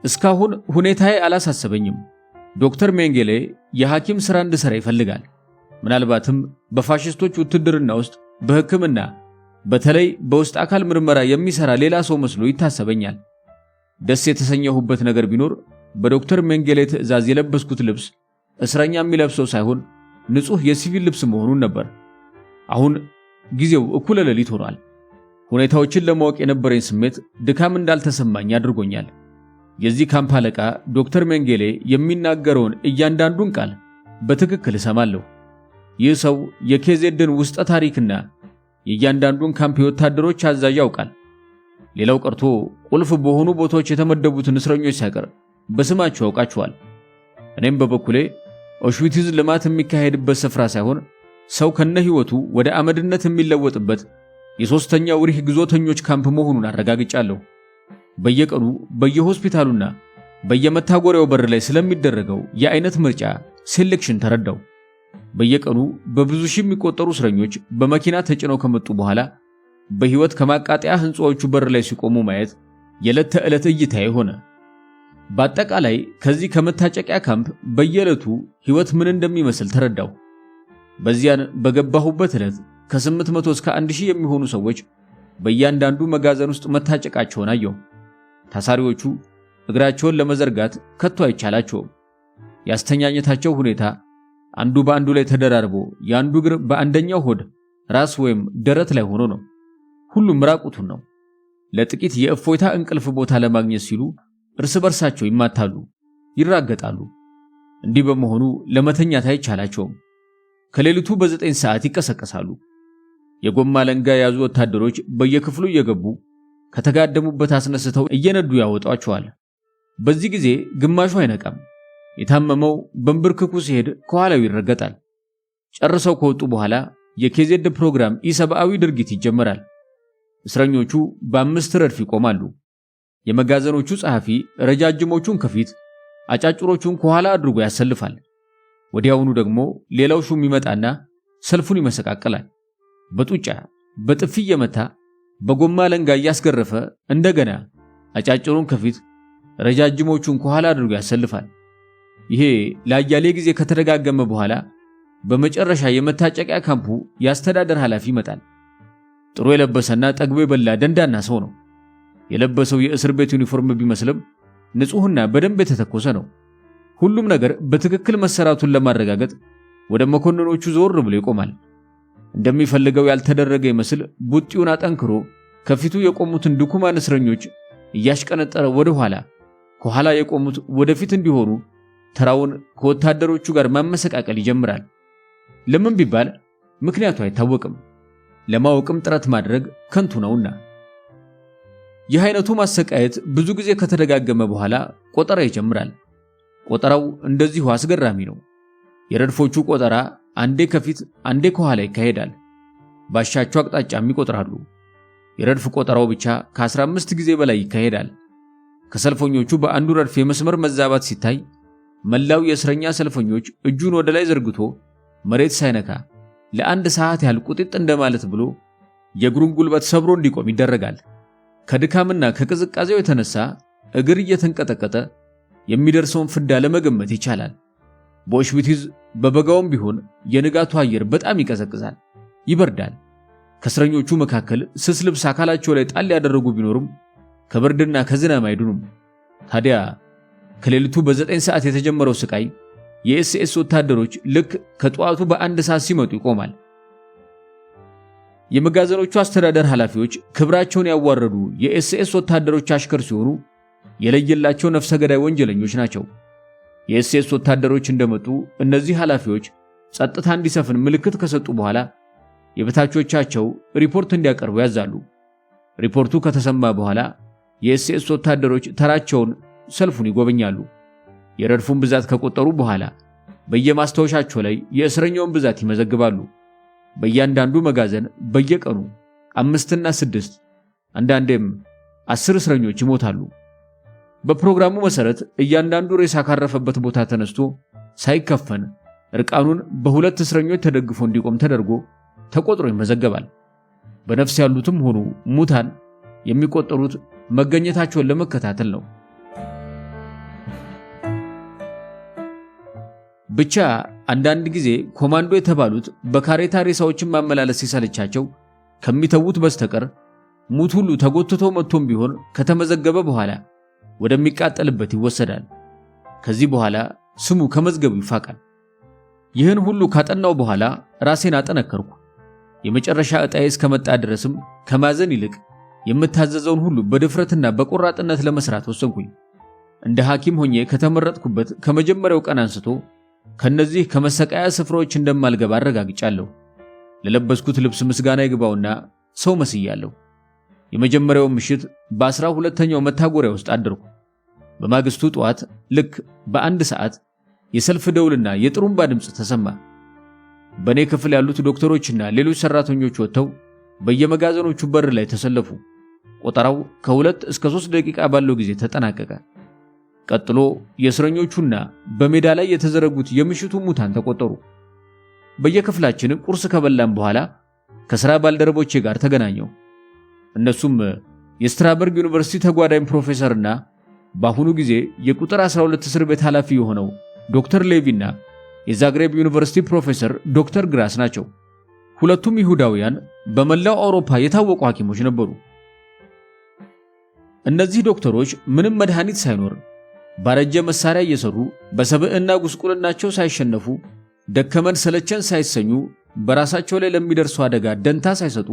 እስካሁን ሁኔታዬ አላሳሰበኝም። ዶክተር ሜንጌሌ የሐኪም ሥራ እንድሠራ ይፈልጋል። ምናልባትም በፋሽስቶች ውትድርና ውስጥ በሕክምና በተለይ በውስጥ አካል ምርመራ የሚሰራ ሌላ ሰው መስሎ ይታሰበኛል። ደስ የተሰኘሁበት ነገር ቢኖር በዶክተር ሜንጌሌ ትዕዛዝ የለበስኩት ልብስ እስረኛ የሚለብሰው ሳይሆን ንጹሕ የሲቪል ልብስ መሆኑን ነበር። አሁን ጊዜው እኩለ ሌሊት ሆኗል። ሁኔታዎችን ለማወቅ የነበረኝ ስሜት ድካም እንዳልተሰማኝ አድርጎኛል። የዚህ ካምፕ አለቃ ዶክተር ሜንጌሌ የሚናገረውን እያንዳንዱን ቃል በትክክል እሰማለሁ። ይህ ሰው የኬዜድን ውስጠ ታሪክና የእያንዳንዱን ካምፕ የወታደሮች አዛዥ ያውቃል። ሌላው ቀርቶ ቁልፍ በሆኑ ቦታዎች የተመደቡትን እስረኞች ሳይቀር በስማቸው ያውቃቸዋል። እኔም በበኩሌ ኦሽዊትዝ ልማት የሚካሄድበት ስፍራ ሳይሆን ሰው ከነ ሕይወቱ ወደ አመድነት የሚለወጥበት የሦስተኛው ሪህ ግዞተኞች ካምፕ መሆኑን አረጋግጫለሁ። በየቀኑ በየሆስፒታሉና በየመታጎሪያው በር ላይ ስለሚደረገው የአይነት ምርጫ selection ተረዳሁ። በየቀኑ በብዙ ሺህ የሚቆጠሩ እስረኞች በመኪና ተጭነው ከመጡ በኋላ በሕይወት ከማቃጠያ ሕንፃዎቹ በር ላይ ሲቆሙ ማየት የዕለት ተዕለት እይታዬ ሆነ። በአጠቃላይ ከዚህ ከመታጨቂያ ካምፕ በየዕለቱ ሕይወት ምን እንደሚመስል ተረዳሁ። በዚያን በገባሁበት ዕለት ከ800 እስከ 1000 የሚሆኑ ሰዎች በእያንዳንዱ መጋዘን ውስጥ መታጨቃቸውን አየሁ። ታሳሪዎቹ እግራቸውን ለመዘርጋት ከቶ አይቻላቸውም። ያስተኛኘታቸው ሁኔታ አንዱ በአንዱ ላይ ተደራርቦ የአንዱ እግር በአንደኛው ሆድ፣ ራስ ወይም ደረት ላይ ሆኖ ነው። ሁሉም ራቁቱን ነው። ለጥቂት የእፎይታ እንቅልፍ ቦታ ለማግኘት ሲሉ እርስ በርሳቸው ይማታሉ፣ ይራገጣሉ። እንዲህ በመሆኑ ለመተኛት አይቻላቸውም። ከሌሊቱ በ9 ሰዓት ይቀሰቀሳሉ። የጎማ አለንጋ የያዙ ወታደሮች በየክፍሉ እየገቡ ከተጋደሙበት አስነስተው እየነዱ ያወጧቸዋል። በዚህ ጊዜ ግማሹ አይነቃም። የታመመው በንብርክኩ ሲሄድ ከኋላው ይረገጣል። ጨርሰው ከወጡ በኋላ የኬዜድ ፕሮግራም ኢሰብአዊ ድርጊት ይጀመራል። እስረኞቹ በአምስት ረድፍ ይቆማሉ። የመጋዘኖቹ ጸሐፊ ረጃጅሞቹን ከፊት አጫጭሮቹን ከኋላ አድርጎ ያሰልፋል። ወዲያውኑ ደግሞ ሌላው ሹም ይመጣና ሰልፉን ይመሰቃቅላል። በጡጫ በጥፊ እየመታ በጎማ አለንጋ እያስገረፈ እንደገና አጫጭሩን ከፊት ረጃጅሞቹን ከኋላ አድርጎ ያሰልፋል። ይሄ ለአያሌ ጊዜ ከተደጋገመ በኋላ በመጨረሻ የመታጨቂያ ካምፑ የአስተዳደር ኃላፊ ይመጣል። ጥሩ የለበሰና ጠግቦ የበላ ደንዳና ሰው ነው። የለበሰው የእስር ቤት ዩኒፎርም ቢመስልም ንጹሕና በደንብ የተተኮሰ ነው። ሁሉም ነገር በትክክል መሰራቱን ለማረጋገጥ ወደ መኮንኖቹ ዞር ብሎ ይቆማል። እንደሚፈልገው ያልተደረገ ይመስል ቡጢውን አጠንክሮ ከፊቱ የቆሙትን ድኩማን እስረኞች እያሽቀነጠረ ወደ ኋላ፣ ከኋላ የቆሙት ወደፊት እንዲሆኑ ተራውን ከወታደሮቹ ጋር ማመሰቃቀል ይጀምራል። ለምን ቢባል ምክንያቱ አይታወቅም። ለማወቅም ጥረት ማድረግ ከንቱ ነውና። ይህ አይነቱ ማሰቃየት ብዙ ጊዜ ከተደጋገመ በኋላ ቆጠራ ይጀምራል። ቆጠራው እንደዚሁ አስገራሚ ነው። የረድፎቹ ቆጠራ አንዴ ከፊት አንዴ ከኋላ ይካሄዳል። ባሻቸው አቅጣጫም ይቆጥራሉ። የረድፍ ቆጠራው ብቻ ከ15 ጊዜ በላይ ይካሄዳል። ከሰልፈኞቹ በአንዱ ረድፍ የመስመር መዛባት ሲታይ መላው የእስረኛ ሰልፈኞች እጁን ወደ ላይ ዘርግቶ መሬት ሳይነካ ለአንድ ሰዓት ያህል ቁጢጥ እንደማለት ብሎ የእግሩን ጉልበት ሰብሮ እንዲቆም ይደረጋል። ከድካምና ከቅዝቃዜው የተነሳ እግር እየተንቀጠቀጠ የሚደርሰውን ፍዳ ለመገመት ይቻላል። በኦሽዊትዝ በበጋውም ቢሆን የንጋቱ አየር በጣም ይቀዘቅዛል፣ ይበርዳል። ከእስረኞቹ መካከል ስስ ልብስ አካላቸው ላይ ጣል ያደረጉ ቢኖሩም ከብርድና ከዝናብ አይድኑም። ታዲያ ከሌሊቱ በ9 ሰዓት የተጀመረው ስቃይ የኤስኤስ ወታደሮች ልክ ከጠዋቱ በ1 ሰዓት ሲመጡ ይቆማል። የመጋዘኖቹ አስተዳደር ኃላፊዎች ክብራቸውን ያዋረዱ የኤስኤስ ወታደሮች አሽከር ሲሆኑ የለየላቸው ነፍሰ ገዳይ ወንጀለኞች ናቸው። የኤስኤስ ወታደሮች እንደመጡ እነዚህ ኃላፊዎች ጸጥታ እንዲሰፍን ምልክት ከሰጡ በኋላ የበታቾቻቸው ሪፖርት እንዲያቀርቡ ያዛሉ። ሪፖርቱ ከተሰማ በኋላ የኤስኤስ ወታደሮች ተራቸውን ሰልፉን ይጎበኛሉ። የረድፉን ብዛት ከቆጠሩ በኋላ በየማስታወሻቸው ላይ የእስረኛውን ብዛት ይመዘግባሉ። በእያንዳንዱ መጋዘን በየቀኑ አምስትና ስድስት፣ አንዳንዴም 10 እስረኞች ይሞታሉ። በፕሮግራሙ መሰረት እያንዳንዱ ሬሳ ካረፈበት ቦታ ተነስቶ ሳይከፈን እርቃኑን በሁለት እስረኞች ተደግፎ እንዲቆም ተደርጎ ተቆጥሮ ይመዘገባል። በነፍስ ያሉትም ሆኑ ሙታን የሚቆጠሩት መገኘታቸውን ለመከታተል ነው። ብቻ አንዳንድ ጊዜ ኮማንዶ የተባሉት በካሬታ ሬሳዎችን ማመላለስ ሲሰለቻቸው ከሚተዉት በስተቀር ሙት ሁሉ ተጎትቶ መጥቶም ቢሆን ከተመዘገበ በኋላ ወደሚቃጠልበት ይወሰዳል። ከዚህ በኋላ ስሙ ከመዝገቡ ይፋቃል። ይህን ሁሉ ካጠናው በኋላ ራሴን አጠነከርኩ። የመጨረሻ ዕጣዬ እስከመጣ ድረስም ከማዘን ይልቅ የምታዘዘውን ሁሉ በድፍረትና በቆራጥነት ለመስራት ወሰንኩኝ። እንደ ሐኪም ሆኜ ከተመረጥኩበት ከመጀመሪያው ቀን አንስቶ ከነዚህ ከመሰቃያ ስፍራዎች እንደማልገባ አረጋግጫለሁ። ለለበስኩት ልብስ ምስጋና ይግባውና ሰው መስያለሁ። የመጀመሪያው ምሽት በ12ኛው መታጎሪያ ውስጥ አደርኩ። በማግስቱ ጠዋት ልክ በ1 ሰዓት የሰልፍ ደውልና የጥሩምባ ድምፅ ተሰማ። በእኔ ክፍል ያሉት ዶክተሮችና ሌሎች ሰራተኞች ወጥተው በየመጋዘኖቹ በር ላይ ተሰለፉ። ቆጠራው ከ2 እስከ 3 ደቂቃ ባለው ጊዜ ተጠናቀቀ። ቀጥሎ የእስረኞቹና በሜዳ ላይ የተዘረጉት የምሽቱ ሙታን ተቆጠሩ። በየክፍላችን ቁርስ ከበላን በኋላ ከሥራ ባልደረቦቼ ጋር ተገናኘሁ። እነሱም የስትራበርግ ዩኒቨርሲቲ ተጓዳኝ ፕሮፌሰርና በአሁኑ ጊዜ የቁጥር 12 እስር ቤት ኃላፊ የሆነው ዶክተር ሌቪና የዛግሬብ ዩኒቨርሲቲ ፕሮፌሰር ዶክተር ግራስ ናቸው። ሁለቱም ይሁዳውያን በመላው አውሮፓ የታወቁ ሐኪሞች ነበሩ። እነዚህ ዶክተሮች ምንም መድኃኒት ሳይኖር ባረጀ መሳሪያ እየሰሩ፣ በሰብዕና ጉስቁልናቸው ሳይሸነፉ፣ ደከመን ሰለቸን ሳይሰኙ፣ በራሳቸው ላይ ለሚደርሱ አደጋ ደንታ ሳይሰጡ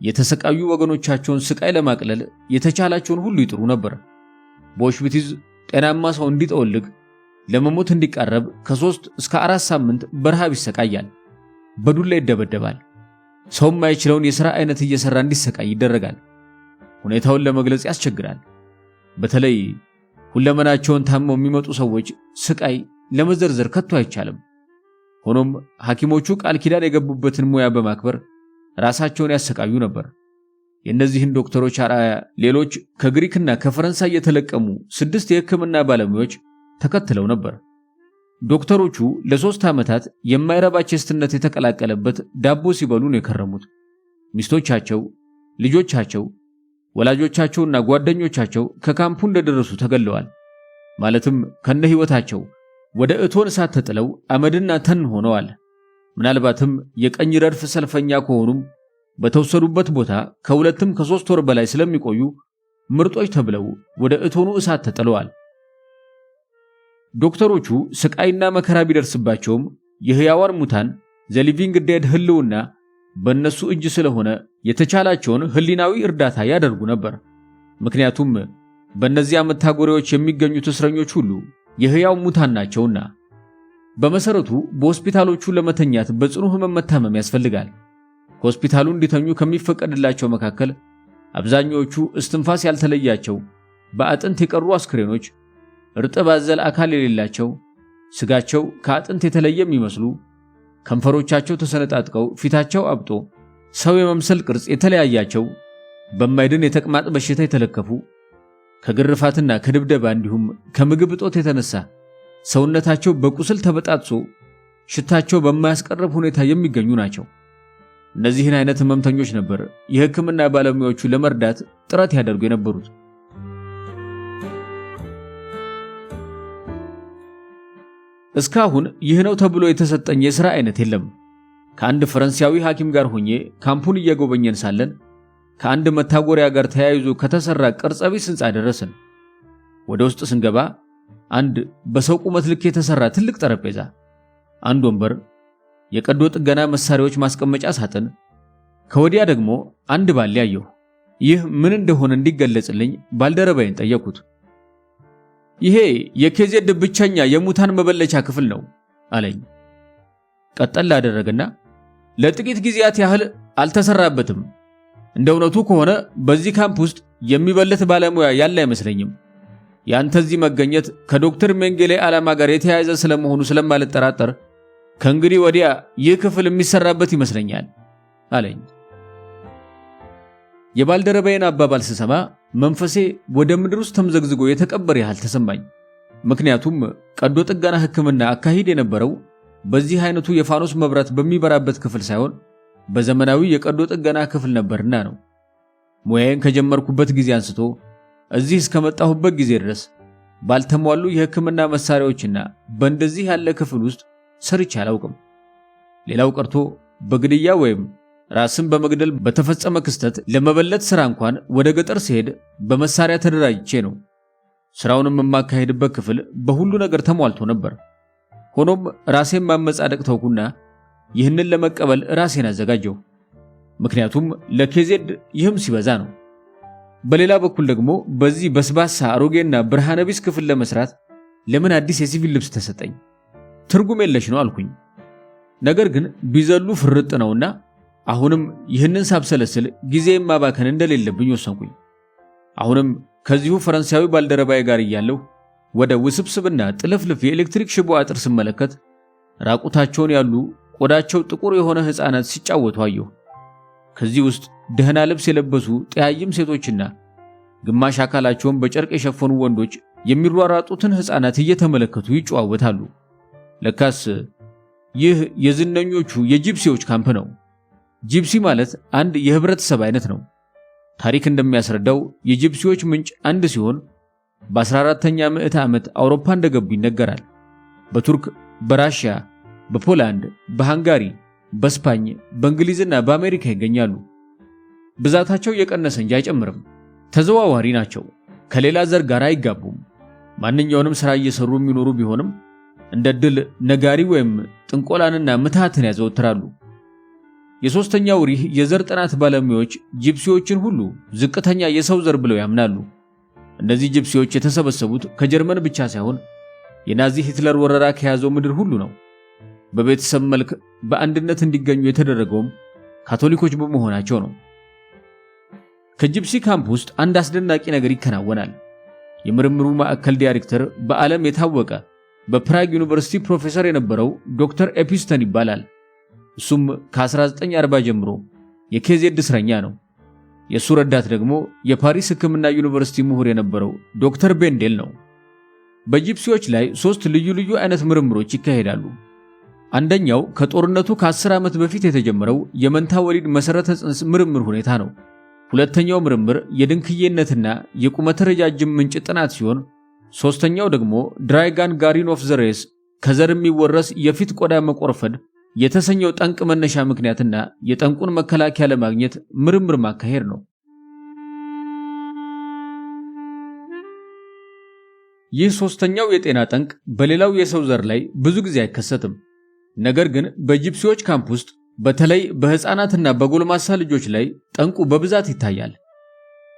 የተሰቃዩ ወገኖቻቸውን ስቃይ ለማቅለል የተቻላቸውን ሁሉ ይጥሩ ነበር። በኦሽዊትዝ ጤናማ ሰው እንዲጠወልግ፣ ለመሞት እንዲቃረብ ከ3 እስከ 4 ሳምንት በረሃብ ይሰቃያል። በዱላ ይደበደባል። ሰው የማይችለውን የሥራ አይነት እየሠራ እንዲሰቃይ ይደረጋል። ሁኔታውን ለመግለጽ ያስቸግራል። በተለይ ሁለመናቸውን ታመው የሚመጡ ሰዎች ስቃይ ለመዘርዘር ከቶ አይቻልም። ሆኖም ሐኪሞቹ ቃል ኪዳን የገቡበትን ሙያ በማክበር ራሳቸውን ያሰቃዩ ነበር። የእነዚህን ዶክተሮች አርአያ ሌሎች ከግሪክና ከፈረንሳይ የተለቀሙ 6 የሕክምና ባለሙያዎች ተከትለው ነበር። ዶክተሮቹ ለ3 ዓመታት የማይረባ ቼስትነት የተቀላቀለበት ዳቦ ሲበሉ ነው የከረሙት። ሚስቶቻቸው፣ ልጆቻቸው፣ ወላጆቻቸውና ጓደኞቻቸው ከካምፑ እንደደረሱ ተገለዋል። ማለትም ከነ ሕይወታቸው ወደ እቶን እሳት ተጥለው አመድና ተን ሆነዋል። ምናልባትም የቀኝ ረድፍ ሰልፈኛ ከሆኑም በተወሰዱበት ቦታ ከ2ም ከ3 ወር በላይ ስለሚቆዩ ምርጦች ተብለው ወደ እቶኑ እሳት ተጥለዋል። ዶክተሮቹ ስቃይና መከራ ቢደርስባቸውም የሕያዋን ሙታን the living dead ህልውና በእነሱ እጅ ስለሆነ የተቻላቸውን ህሊናዊ እርዳታ ያደርጉ ነበር። ምክንያቱም በእነዚያ መታጎሪያዎች የሚገኙት እስረኞች ሁሉ የሕያው ሙታን ናቸውና። በመሰረቱ በሆስፒታሎቹ ለመተኛት በጽኑ ህመም መታመም ያስፈልጋል። ሆስፒታሉ እንዲተኙ ከሚፈቀድላቸው መካከል አብዛኛዎቹ እስትንፋስ ያልተለያቸው በአጥንት የቀሩ አስክሬኖች፣ እርጥብ አዘል አካል የሌላቸው፣ ስጋቸው ከአጥንት የተለየ የሚመስሉ፣ ከንፈሮቻቸው ተሰነጣጥቀው ፊታቸው አብጦ ሰው የመምሰል ቅርጽ የተለያያቸው፣ በማይድን የተቅማጥ በሽታ የተለከፉ፣ ከግርፋትና ከድብደባ እንዲሁም ከምግብ እጦት የተነሳ ሰውነታቸው በቁስል ተበጣጥሶ ሽታቸው በማያስቀርብ ሁኔታ የሚገኙ ናቸው። እነዚህን አይነት ህመምተኞች ነበር የሕክምና ባለሙያዎቹ ለመርዳት ጥረት ያደርጉ የነበሩት። እስካሁን ይህ ነው ተብሎ የተሰጠኝ የሥራ አይነት የለም። ከአንድ ፈረንሳያዊ ሐኪም ጋር ሆኜ ካምፑን እየጎበኘን ሳለን ከአንድ መታጎሪያ ጋር ተያይዞ ከተሰራ ቅርጸ ቢስ ሕንፃ ደረስን። ወደ ውስጥ ስንገባ አንድ በሰው ቁመት ልክ የተሰራ ትልቅ ጠረጴዛ፣ አንድ ወንበር፣ የቀዶ ጥገና መሳሪያዎች ማስቀመጫ ሳጥን፣ ከወዲያ ደግሞ አንድ ባሊ አየሁ። ይህ ምን እንደሆነ እንዲገለጽልኝ ባልደረባዬን ጠየቅኩት። ይሄ የኬዜድ ብቸኛ የሙታን መበለቻ ክፍል ነው አለኝ። ቀጠል አደረገና ለጥቂት ጊዜያት ያህል አልተሰራበትም። እንደ እውነቱ ከሆነ በዚህ ካምፕ ውስጥ የሚበለት ባለሙያ ያለ አይመስለኝም። ያንተ እዚህ መገኘት ከዶክተር ሜንጌሌ ዓላማ ጋር የተያያዘ ስለመሆኑ ስለማልጠራጠር ከእንግዲህ ወዲያ ይህ ክፍል የሚሰራበት ይመስለኛል አለኝ። የባልደረባዬን አባባል ስሰማ መንፈሴ ወደ ምድር ውስጥ ተምዘግዝጎ የተቀበረ ያህል ተሰማኝ። ምክንያቱም ቀዶ ጥገና ሕክምና አካሂድ የነበረው በዚህ አይነቱ የፋኖስ መብራት በሚበራበት ክፍል ሳይሆን በዘመናዊ የቀዶ ጥገና ክፍል ነበርና ነው። ሙያዬን ከጀመርኩበት ጊዜ አንስቶ እዚህ እስከመጣሁበት ጊዜ ድረስ ባልተሟሉ የሕክምና መሳሪያዎችና በእንደዚህ ያለ ክፍል ውስጥ ሰርቼ አላውቅም። ሌላው ቀርቶ በግድያ ወይም ራስን በመግደል በተፈጸመ ክስተት ለመበለት ስራ እንኳን ወደ ገጠር ስሄድ በመሳሪያ ተደራጅቼ ነው። ስራውንም የማካሄድበት ክፍል በሁሉ ነገር ተሟልቶ ነበር። ሆኖም ራሴን ማመጻደቅ ተውኩና ይህንን ለመቀበል ራሴን አዘጋጀሁ። ምክንያቱም ለኬዜድ ይህም ሲበዛ ነው። በሌላ በኩል ደግሞ በዚህ በስባሳ አሮጌና ብርሃነ ቢስ ክፍል ለመስራት ለምን አዲስ የሲቪል ልብስ ተሰጠኝ? ትርጉም የለሽ ነው አልኩኝ። ነገር ግን ቢዘሉ ፍርጥ ነውና አሁንም ይህንን ሳብሰለስል ጊዜ ማባከን እንደሌለብኝ ወሰንኩኝ። አሁንም ከዚሁ ፈረንሳዊ ባልደረባዬ ጋር እያለሁ ወደ ውስብስብና ጥልፍልፍ የኤሌክትሪክ ሽቦ አጥር ስመለከት ራቁታቸውን ያሉ ቆዳቸው ጥቁር የሆነ ሕፃናት ሲጫወቱ አየሁ። ከዚህ ውስጥ ደህና ልብስ የለበሱ ጠያይም ሴቶችና ግማሽ አካላቸውን በጨርቅ የሸፈኑ ወንዶች የሚሯራጡትን ሕፃናት እየተመለከቱ ይጨዋወታሉ። ለካስ ይህ የዝነኞቹ የጂፕሲዎች ካምፕ ነው። ጂፕሲ ማለት አንድ የህብረተሰብ አይነት ነው። ታሪክ እንደሚያስረዳው የጂፕሲዎች ምንጭ አንድ ሲሆን በ14ኛ ምዕተ ዓመት አውሮፓ እንደገቡ ይነገራል። በቱርክ፣ በራሽያ፣ በፖላንድ፣ በሃንጋሪ፣ በስፓኝ፣ በእንግሊዝና በአሜሪካ ይገኛሉ። ብዛታቸው እየቀነሰ እንጂ አይጨምርም። ተዘዋዋሪ ናቸው። ከሌላ ዘር ጋር አይጋቡም። ማንኛውንም ሥራ እየሰሩ የሚኖሩ ቢሆንም እንደ ድል ነጋሪ ወይም ጥንቆላንና ምትሃትን ያዘወትራሉ። የሦስተኛው ሪህ የዘር ጥናት ባለሙያዎች ጂፕሲዎችን ሁሉ ዝቅተኛ የሰው ዘር ብለው ያምናሉ። እነዚህ ጂፕሲዎች የተሰበሰቡት ከጀርመን ብቻ ሳይሆን የናዚ ሂትለር ወረራ ከያዘው ምድር ሁሉ ነው። በቤተሰብ መልክ በአንድነት እንዲገኙ የተደረገውም ካቶሊኮች በመሆናቸው ነው። ከጂፕሲ ካምፕ ውስጥ አንድ አስደናቂ ነገር ይከናወናል። የምርምሩ ማዕከል ዳይሬክተር በዓለም የታወቀ በፕራግ ዩኒቨርሲቲ ፕሮፌሰር የነበረው ዶክተር ኤፒስተን ይባላል። እሱም ከ1940 ጀምሮ የኬዜድ እስረኛ ነው። የእሱ ረዳት ደግሞ የፓሪስ ሕክምና ዩኒቨርሲቲ ምሁር የነበረው ዶክተር ቤንዴል ነው። በጂፕሲዎች ላይ ሶስት ልዩ ልዩ አይነት ምርምሮች ይካሄዳሉ። አንደኛው ከጦርነቱ ከ10 ዓመት በፊት የተጀመረው የመንታ ወሊድ መሰረተ ጽንስ ምርምር ሁኔታ ነው። ሁለተኛው ምርምር የድንክዬነትና የቁመተ ረጃጅም ምንጭ ጥናት ሲሆን፣ ሶስተኛው ደግሞ dry gangrene of the race ከዘር የሚወረስ የፊት ቆዳ መቆርፈድ የተሰኘው ጠንቅ መነሻ ምክንያትና የጠንቁን መከላከያ ለማግኘት ምርምር ማካሄድ ነው። ይህ ሶስተኛው የጤና ጠንቅ በሌላው የሰው ዘር ላይ ብዙ ጊዜ አይከሰትም። ነገር ግን በጂፕሲዎች ካምፕ ውስጥ በተለይ በሕፃናትና በጎልማሳ ልጆች ላይ ጠንቁ በብዛት ይታያል።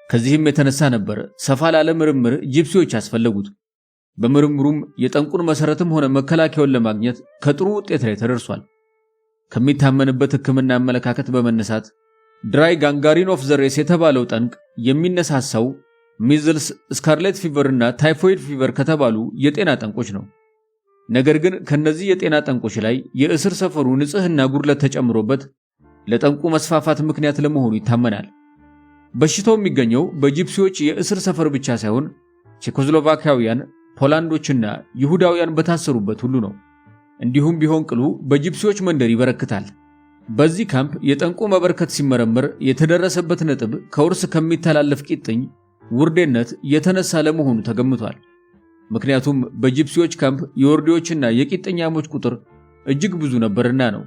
ከዚህም የተነሳ ነበር ሰፋ ላለ ምርምር ጂፕሲዎች ያስፈለጉት። በምርምሩም የጠንቁን መሰረትም ሆነ መከላከያውን ለማግኘት ከጥሩ ውጤት ላይ ተደርሷል። ከሚታመንበት ሕክምና አመለካከት በመነሳት dry gangrene of the race የተባለው ጠንቅ የሚነሳሳው measles፣ scarlet fever እና typhoid fever ከተባሉ የጤና ጠንቆች ነው። ነገር ግን ከነዚህ የጤና ጠንቆች ላይ የእስር ሰፈሩ ንጽህና ጉድለት ተጨምሮበት ለጠንቁ መስፋፋት ምክንያት ለመሆኑ ይታመናል። በሽታው የሚገኘው በጂፕሲዎች የእስር ሰፈር ብቻ ሳይሆን ቼኮስሎቫኪያውያን፣ ፖላንዶችና ይሁዳውያን በታሰሩበት ሁሉ ነው። እንዲሁም ቢሆን ቅሉ በጂፕሲዎች መንደር ይበረክታል። በዚህ ካምፕ የጠንቁ መበርከት ሲመረመር የተደረሰበት ነጥብ ከውርስ ከሚተላለፍ ቂጥኝ ውርዴነት የተነሳ ለመሆኑ ተገምቷል። ምክንያቱም በጂፕሲዎች ካምፕ የወርዴዎችና የቂጥኛሞች ቁጥር እጅግ ብዙ ነበርና ነው።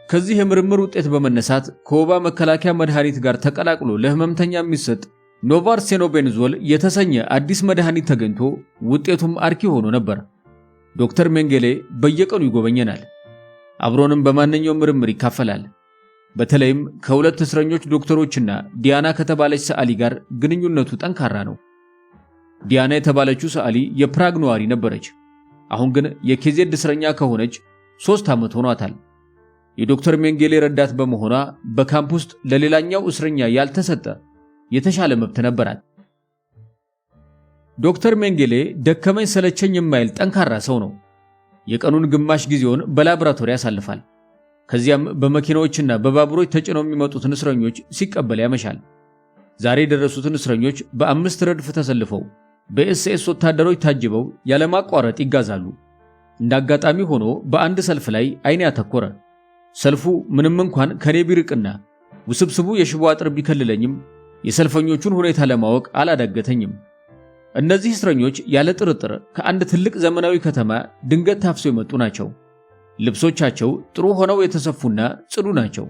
ከዚህ የምርምር ውጤት በመነሳት ከወባ መከላከያ መድኃኒት ጋር ተቀላቅሎ ለህመምተኛ የሚሰጥ ኖቫርሴኖቤንዞል የተሰኘ አዲስ መድኃኒት ተገኝቶ ውጤቱም አርኪ ሆኖ ነበር። ዶክተር ሜንጌሌ በየቀኑ ይጎበኘናል። አብሮንም በማንኛውም ምርምር ይካፈላል። በተለይም ከሁለት እስረኞች ዶክተሮችና ዲያና ከተባለች ሰዓሊ ጋር ግንኙነቱ ጠንካራ ነው። ዲያና የተባለችው ሰዓሊ የፕራግ ነዋሪ ነበረች። አሁን ግን የኬዜድ እስረኛ ከሆነች 3 ዓመት ሆኗታል። የዶክተር ሜንጌሌ ረዳት በመሆኗ በካምፕ ውስጥ ለሌላኛው እስረኛ ያልተሰጠ የተሻለ መብት ነበራት። ዶክተር ሜንጌሌ ደከመኝ ሰለቸኝ የማይል ጠንካራ ሰው ነው። የቀኑን ግማሽ ጊዜውን በላብራቶሪ ያሳልፋል። ከዚያም በመኪናዎችና በባቡሮች ተጭነው የሚመጡትን እስረኞች ሲቀበል ያመሻል። ዛሬ የደረሱትን እስረኞች በ5 ረድፍ ተሰልፈው በኤስኤስ ወታደሮች ታጅበው ያለማቋረጥ ይጋዛሉ። እንደ አጋጣሚ ሆኖ በአንድ ሰልፍ ላይ አይኔ አተኮረ። ሰልፉ ምንም እንኳን ከኔ ቢርቅና ውስብስቡ የሽቦ አጥር ቢከልለኝም የሰልፈኞቹን ሁኔታ ለማወቅ አላዳገተኝም። እነዚህ እስረኞች ያለ ጥርጥር ከአንድ ትልቅ ዘመናዊ ከተማ ድንገት ታፍሰው የመጡ ናቸው። ልብሶቻቸው ጥሩ ሆነው የተሰፉና ጽዱ ናቸው።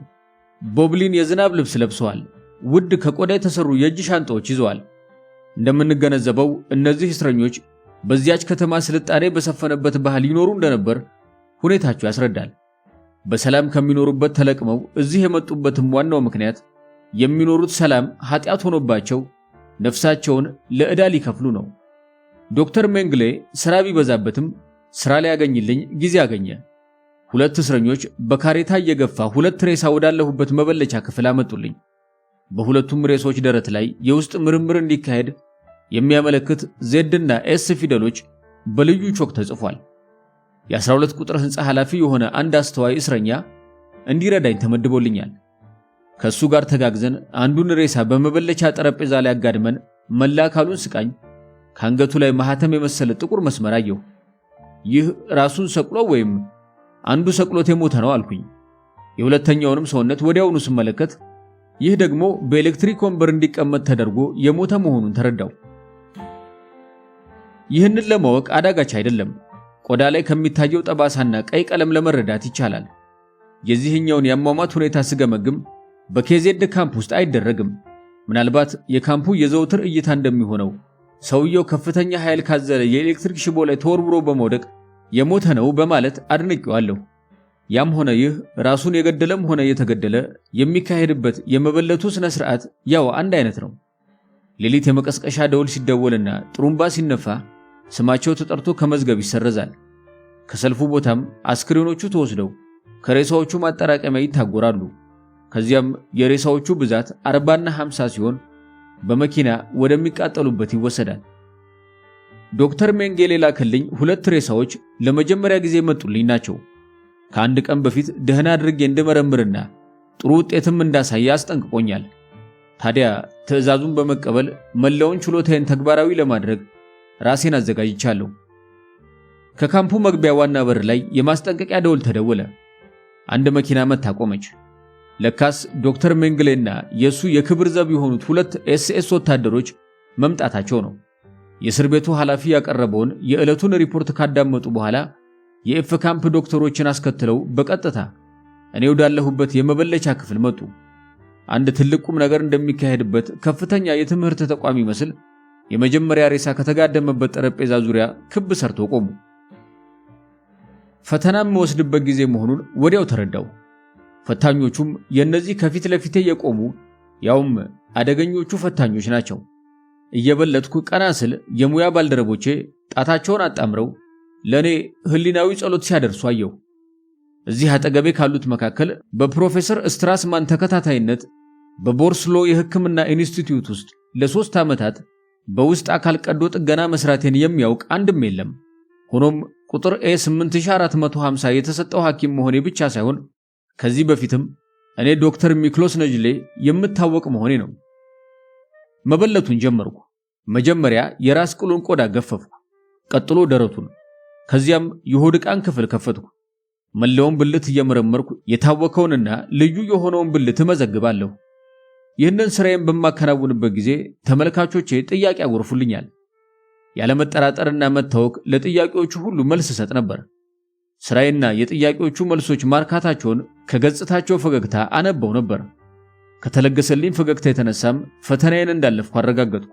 ቦብሊን የዝናብ ልብስ ለብሰዋል። ውድ ከቆዳ የተሰሩ የእጅ ሻንጣዎች ይዘዋል። እንደምንገነዘበው እነዚህ እስረኞች በዚያች ከተማ ስልጣኔ በሰፈነበት ባህል ይኖሩ እንደነበር ሁኔታቸው ያስረዳል። በሰላም ከሚኖሩበት ተለቅመው እዚህ የመጡበትም ዋናው ምክንያት የሚኖሩት ሰላም ኃጢአት ሆኖባቸው ነፍሳቸውን ለዕዳ ሊከፍሉ ነው። ዶክተር ሜንግሌ ሥራ ቢበዛበትም ሥራ ሊያገኝልኝ ጊዜ አገኘ። 2 እስረኞች በካሬታ እየገፋ 2 ሬሳ ወዳለሁበት መበለቻ ክፍል አመጡልኝ። በሁለቱም ሬሶች ደረት ላይ የውስጥ ምርምር እንዲካሄድ የሚያመለክት Z እና S ፊደሎች በልዩ ቾክ ተጽፏል። የ12 ቁጥር ሕንፃ ኃላፊ የሆነ አንድ አስተዋይ እስረኛ እንዲረዳኝ ተመድቦልኛል። ከሱ ጋር ተጋግዘን አንዱን ሬሳ በመበለቻ ጠረጴዛ ላይ አጋድመን መላ አካሉን ስቃኝ ከአንገቱ ላይ ማህተም የመሰለ ጥቁር መስመር አየሁ። ይህ ራሱን ሰቅሎ ወይም አንዱ ሰቅሎት የሞተ ነው አልኩኝ። የሁለተኛውንም ሰውነት ወዲያውኑ ስመለከት ይህ ደግሞ በኤሌክትሪክ ወንበር እንዲቀመጥ ተደርጎ የሞተ መሆኑን ተረዳው። ይህንን ለማወቅ አዳጋች አይደለም። ቆዳ ላይ ከሚታየው ጠባሳና ቀይ ቀለም ለመረዳት ይቻላል። የዚህኛውን የአሟሟት ሁኔታ ስገመግም በኬዜድ ካምፕ ውስጥ አይደረግም። ምናልባት የካምፑ የዘውትር እይታ እንደሚሆነው ሰውየው ከፍተኛ ኃይል ካዘለ የኤሌክትሪክ ሽቦ ላይ ተወርውሮ በመውደቅ የሞተ ነው በማለት አድንቄዋለሁ። ያም ሆነ ይህ ራሱን የገደለም ሆነ የተገደለ የሚካሄድበት የመበለቱ ስነ ስርዓት ያው አንድ አይነት ነው። ሌሊት የመቀስቀሻ ደውል ሲደወልና ጥሩምባ ሲነፋ ስማቸው ተጠርቶ ከመዝገብ ይሰረዛል። ከሰልፉ ቦታም አስክሬኖቹ ተወስደው ከሬሳዎቹ ማጠራቀሚያ ይታጎራሉ። ከዚያም የሬሳዎቹ ብዛት 40ና 50 ሲሆን በመኪና ወደሚቃጠሉበት ይወሰዳል። ዶክተር ሜንጌሌ ላከልኝ ሁለት ሬሳዎች ለመጀመሪያ ጊዜ መጡልኝ ናቸው። ከአንድ ቀን በፊት ደህና አድርጌ እንድመረምርና ጥሩ ውጤትም እንዳሳየ አስጠንቅቆኛል። ታዲያ ትዕዛዙን በመቀበል መላውን ችሎታዬን ተግባራዊ ለማድረግ ራሴን አዘጋጅቻለሁ። ከካምፑ መግቢያ ዋና በር ላይ የማስጠንቀቂያ ደወል ተደወለ። አንድ መኪና መጥታ ቆመች። ለካስ ዶክተር ሜንግሌና የሱ የክብር ዘብ የሆኑት ሁለት ኤስኤስ ወታደሮች መምጣታቸው ነው። የእስር ቤቱ ኃላፊ ያቀረበውን የዕለቱን ሪፖርት ካዳመጡ በኋላ የኤፍ ካምፕ ዶክተሮችን አስከትለው በቀጥታ እኔ ወዳለሁበት የመበለቻ ክፍል መጡ። አንድ ትልቅ ቁም ነገር እንደሚካሄድበት ከፍተኛ የትምህርት ተቋም ይመስል የመጀመሪያ ሬሳ ከተጋደመበት ጠረጴዛ ዙሪያ ክብ ሰርተው ቆሙ። ፈተና የምወስድበት ጊዜ መሆኑን ወዲያው ተረዳው። ፈታኞቹም የእነዚህ ከፊት ለፊቴ የቆሙ ያውም አደገኞቹ ፈታኞች ናቸው። እየበለጥኩ ቀና ስል የሙያ ባልደረቦቼ ጣታቸውን አጣምረው ለእኔ ሕሊናዊ ጸሎት ሲያደርሱ አየሁ። እዚህ አጠገቤ ካሉት መካከል በፕሮፌሰር ስትራስማን ተከታታይነት በቦርስሎ የሕክምና ኢንስቲትዩት ውስጥ ለ3 ዓመታት በውስጥ አካል ቀዶ ጥገና መስራቴን የሚያውቅ አንድም የለም። ሆኖም ቁጥር ኤ 8450 የተሰጠው ሐኪም መሆኔ ብቻ ሳይሆን ከዚህ በፊትም እኔ ዶክተር ሚክሎስ ነጅሌ የምታወቅ መሆኔ ነው። መበለቱን ጀመርኩ። መጀመሪያ የራስ ቅሉን ቆዳ ገፈፍኩ፣ ቀጥሎ ደረቱን፣ ከዚያም የሆድ ዕቃን ክፍል ከፈትኩ። መላውን ብልት እየመረመርኩ የታወከውንና ልዩ የሆነውን ብልት እመዘግባለሁ። ይህንን ስራዬን በማከናውንበት ጊዜ ተመልካቾቼ ጥያቄ ያጎርፉልኛል። ያለመጠራጠርና መታወክ ለጥያቄዎቹ ሁሉ መልስ እሰጥ ነበር። ስራዬና የጥያቄዎቹ መልሶች ማርካታቸውን ከገጽታቸው ፈገግታ አነበው ነበር። ከተለገሰልኝ ፈገግታ የተነሳም ፈተናዬን እንዳለፍኩ አረጋገጥኩ።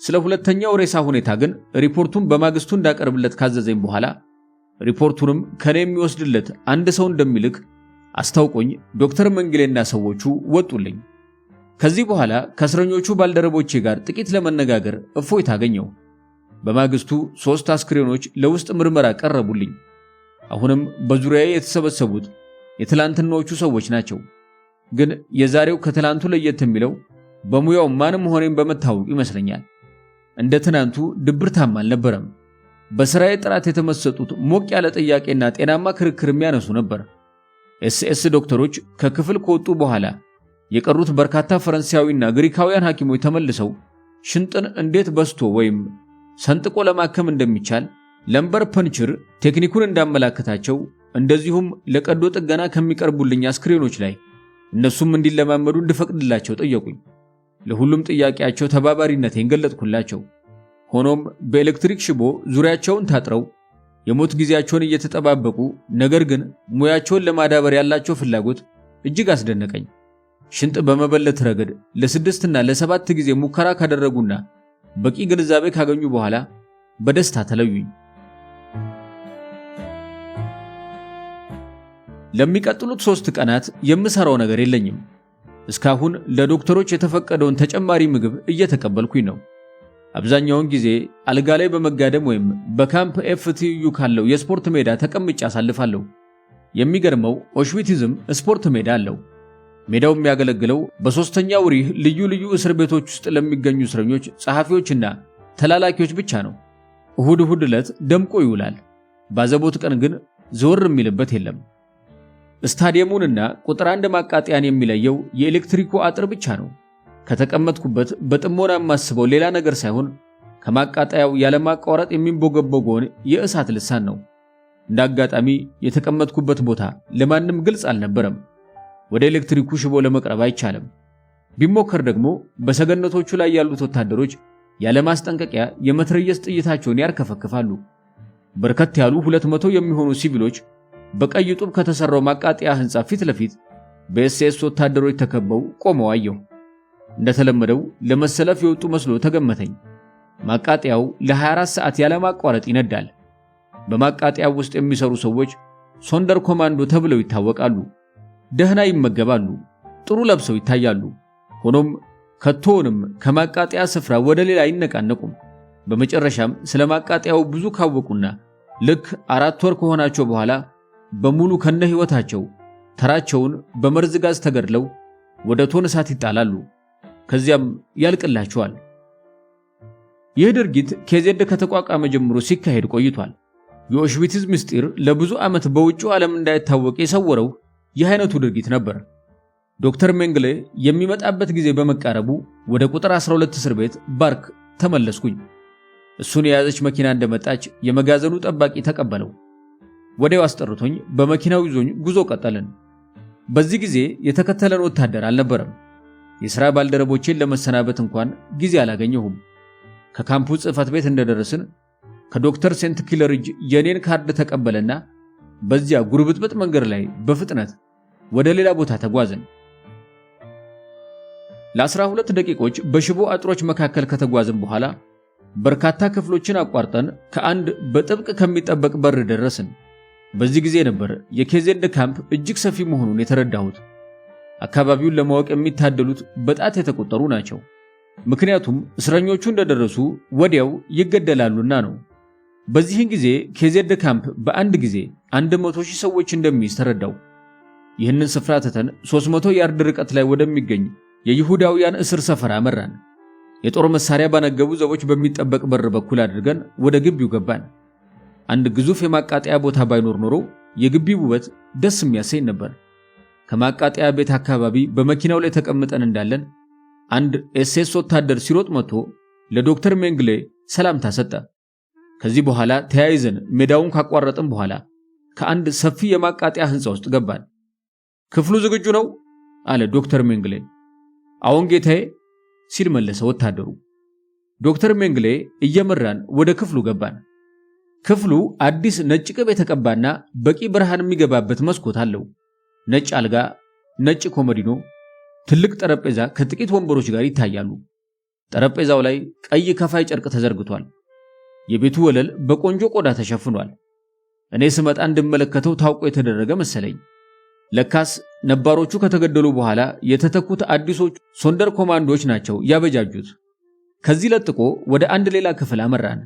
ስለ ሁለተኛው ሬሳ ሁኔታ ግን ሪፖርቱን በማግስቱ እንዳቀርብለት ካዘዘኝ በኋላ ሪፖርቱንም ከኔ የሚወስድለት አንድ ሰው እንደሚልክ አስታውቆኝ ዶክተር መንግሌና ሰዎቹ ወጡልኝ። ከዚህ በኋላ ከእስረኞቹ ባልደረቦቼ ጋር ጥቂት ለመነጋገር እፎይታ አገኘሁ። በማግስቱ 3 አስክሬኖች ለውስጥ ምርመራ ቀረቡልኝ። አሁንም በዙሪያዬ የተሰበሰቡት የትላንትናዎቹ ሰዎች ናቸው። ግን የዛሬው ከትላንቱ ለየት የሚለው በሙያው ማንም መሆኔን በመታወቁ ይመስለኛል። እንደ ትናንቱ ድብርታም አልነበረም። በስራዬ ጥራት የተመሰጡት ሞቅ ያለ ጥያቄና ጤናማ ክርክር የሚያነሱ ነበር። ኤስኤስ ዶክተሮች ከክፍል ከወጡ በኋላ የቀሩት በርካታ ፈረንሳዊና ግሪካውያን ሐኪሞች ተመልሰው ሽንጥን እንዴት በስቶ ወይም ሰንጥቆ ለማከም እንደሚቻል lumbar puncture ቴክኒኩን እንዳመላከታቸው፣ እንደዚሁም ለቀዶ ጥገና ከሚቀርቡልኝ አስክሬኖች ላይ እነሱም እንዲለማመዱ እንድፈቅድላቸው ጠየቁኝ። ለሁሉም ጥያቄያቸው ተባባሪነቴን ገለጥኩላቸው። ሆኖም በኤሌክትሪክ ሽቦ ዙሪያቸውን ታጥረው የሞት ጊዜያቸውን እየተጠባበቁ ነገር ግን ሙያቸውን ለማዳበር ያላቸው ፍላጎት እጅግ አስደነቀኝ። ሽንጥ በመበለት ረገድ ለ6 እና ለ7 ጊዜ ሙከራ ካደረጉና በቂ ግንዛቤ ካገኙ በኋላ በደስታ ተለዩኝ። ለሚቀጥሉት 3 ቀናት የምሰራው ነገር የለኝም። እስካሁን ለዶክተሮች የተፈቀደውን ተጨማሪ ምግብ እየተቀበልኩኝ ነው። አብዛኛውን ጊዜ አልጋ ላይ በመጋደም ወይም በካምፕ ኤፍ ትይዩ ካለው የስፖርት ሜዳ ተቀምጬ አሳልፋለሁ። የሚገርመው ኦሽዊትዝም ስፖርት ሜዳ አለው። ሜዳው የሚያገለግለው በሦስተኛው ሪህ ልዩ ልዩ እስር ቤቶች ውስጥ ለሚገኙ እስረኞች፣ ጸሐፊዎችና ተላላኪዎች ብቻ ነው። እሁድ እሁድ ዕለት ደምቆ ይውላል። ባዘቦት ቀን ግን ዘወር የሚልበት የለም። ስታዲየሙንና ቁጥር አንድ ማቃጠያን የሚለየው የኤሌክትሪኩ አጥር ብቻ ነው። ከተቀመጥኩበት በጥሞና የማስበው ሌላ ነገር ሳይሆን ከማቃጠያው ያለማቋረጥ የሚንቦገቦገውን የእሳት ልሳን ነው። እንደ አጋጣሚ የተቀመጥኩበት ቦታ ለማንም ግልጽ አልነበረም። ወደ ኤሌክትሪኩ ሽቦ ለመቅረብ አይቻልም። ቢሞከር ደግሞ በሰገነቶቹ ላይ ያሉት ወታደሮች ያለማስጠንቀቂያ የመትረየስ ጥይታቸውን ያርከፈክፋሉ። በርከት ያሉ 200 የሚሆኑ ሲቪሎች በቀይ ጡብ ከተሰራው ማቃጠያ ሕንፃ ፊት ለፊት በኤስኤስ ወታደሮች ተከበው ቆመው አየሁ። እንደተለመደው ለመሰለፍ የወጡ መስሎ ተገመተኝ። ማቃጠያው ለ24 ሰዓት ያለማቋረጥ ይነዳል። በማቃጠያው ውስጥ የሚሰሩ ሰዎች ሶንደር ኮማንዶ ተብለው ይታወቃሉ። ደህና ይመገባሉ፣ ጥሩ ለብሰው ይታያሉ። ሆኖም ከቶውንም ከማቃጠያ ስፍራ ወደ ሌላ አይነቃነቁም። በመጨረሻም ስለ ማቃጠያው ብዙ ካወቁና ልክ 4 ወር ከሆናቸው በኋላ በሙሉ ከነ ሕይወታቸው ተራቸውን በመርዝ ጋዝ ተገድለው ወደ እቶን እሳት ይጣላሉ። ከዚያም ያልቅላቸዋል። ይህ ድርጊት ኬዜድ ከተቋቋመ ጀምሮ ሲካሄድ ቆይቷል። የኦሽዊትዝ ምስጢር ለብዙ ዓመት በውጭው ዓለም እንዳይታወቅ የሰወረው ይህ አይነቱ ድርጊት ነበር። ዶክተር ሜንግሌ የሚመጣበት ጊዜ በመቃረቡ ወደ ቁጥር 12 እስር ቤት ባርክ ተመለስኩኝ። እሱን የያዘች መኪና እንደመጣች የመጋዘኑ ጠባቂ ተቀበለው። ወዲያው አስጠርቶኝ በመኪናው ይዞኝ ጉዞ ቀጠልን። በዚህ ጊዜ የተከተለን ወታደር አልነበረም። የሥራ ባልደረቦቼን ለመሰናበት እንኳን ጊዜ አላገኘሁም። ከካምፑ ጽሕፈት ቤት እንደደረስን ከዶክተር ሴንት ኪለር እጅ የኔን ካርድ ተቀበለና በዚያ ጉርብጥብጥ መንገድ ላይ በፍጥነት ወደ ሌላ ቦታ ተጓዝን። ለ12 ደቂቆች በሽቦ አጥሮች መካከል ከተጓዝን በኋላ በርካታ ክፍሎችን አቋርጠን ከአንድ በጥብቅ ከሚጠበቅ በር ደረስን። በዚህ ጊዜ ነበር የኬዜድ ካምፕ እጅግ ሰፊ መሆኑን የተረዳሁት። አካባቢውን ለማወቅ የሚታደሉት በጣት የተቆጠሩ ናቸው። ምክንያቱም እስረኞቹ እንደደረሱ ወዲያው ይገደላሉና ነው። በዚህን ጊዜ ኬዜድ ካምፕ በአንድ ጊዜ 100,000 ሰዎች እንደሚይዝ ተረዳሁ። ይህንን ስፍራ ትተን 300 ያርድ ርቀት ላይ ወደሚገኝ የይሁዳውያን እስር ሰፈር አመራን። የጦር መሳሪያ ባነገቡ ዘቦች በሚጠበቅ በር በኩል አድርገን ወደ ግቢው ገባን። አንድ ግዙፍ የማቃጠያ ቦታ ባይኖር ኖሮ የግቢው ውበት ደስ የሚያሰኝ ነበር። ከማቃጠያ ቤት አካባቢ በመኪናው ላይ ተቀምጠን እንዳለን አንድ ኤስኤስ ወታደር ሲሮጥ መጥቶ ለዶክተር ሜንግሌ ሰላምታ ሰጠ። ከዚህ በኋላ ተያይዘን ሜዳውን ካቋረጥን በኋላ ከአንድ ሰፊ የማቃጠያ ሕንፃ ውስጥ ገባን። "ክፍሉ ዝግጁ ነው?" አለ ዶክተር ሜንግሌ። "አዎን ጌታዬ" ሲል መለሰ ወታደሩ። ዶክተር ሜንግሌ እየመራን ወደ ክፍሉ ገባን። ክፍሉ አዲስ ነጭ ቅብ የተቀባና በቂ ብርሃን የሚገባበት መስኮት አለው። ነጭ አልጋ፣ ነጭ ኮመዲኖ፣ ትልቅ ጠረጴዛ ከጥቂት ወንበሮች ጋር ይታያሉ። ጠረጴዛው ላይ ቀይ ከፋይ ጨርቅ ተዘርግቷል። የቤቱ ወለል በቆንጆ ቆዳ ተሸፍኗል። እኔ ስመጣ እንድመለከተው ታውቆ የተደረገ መሰለኝ። ለካስ ነባሮቹ ከተገደሉ በኋላ የተተኩት አዲሶቹ ሶንደር ኮማንዶዎች ናቸው ያበጃጁት። ከዚህ ለጥቆ ወደ አንድ ሌላ ክፍል አመራን።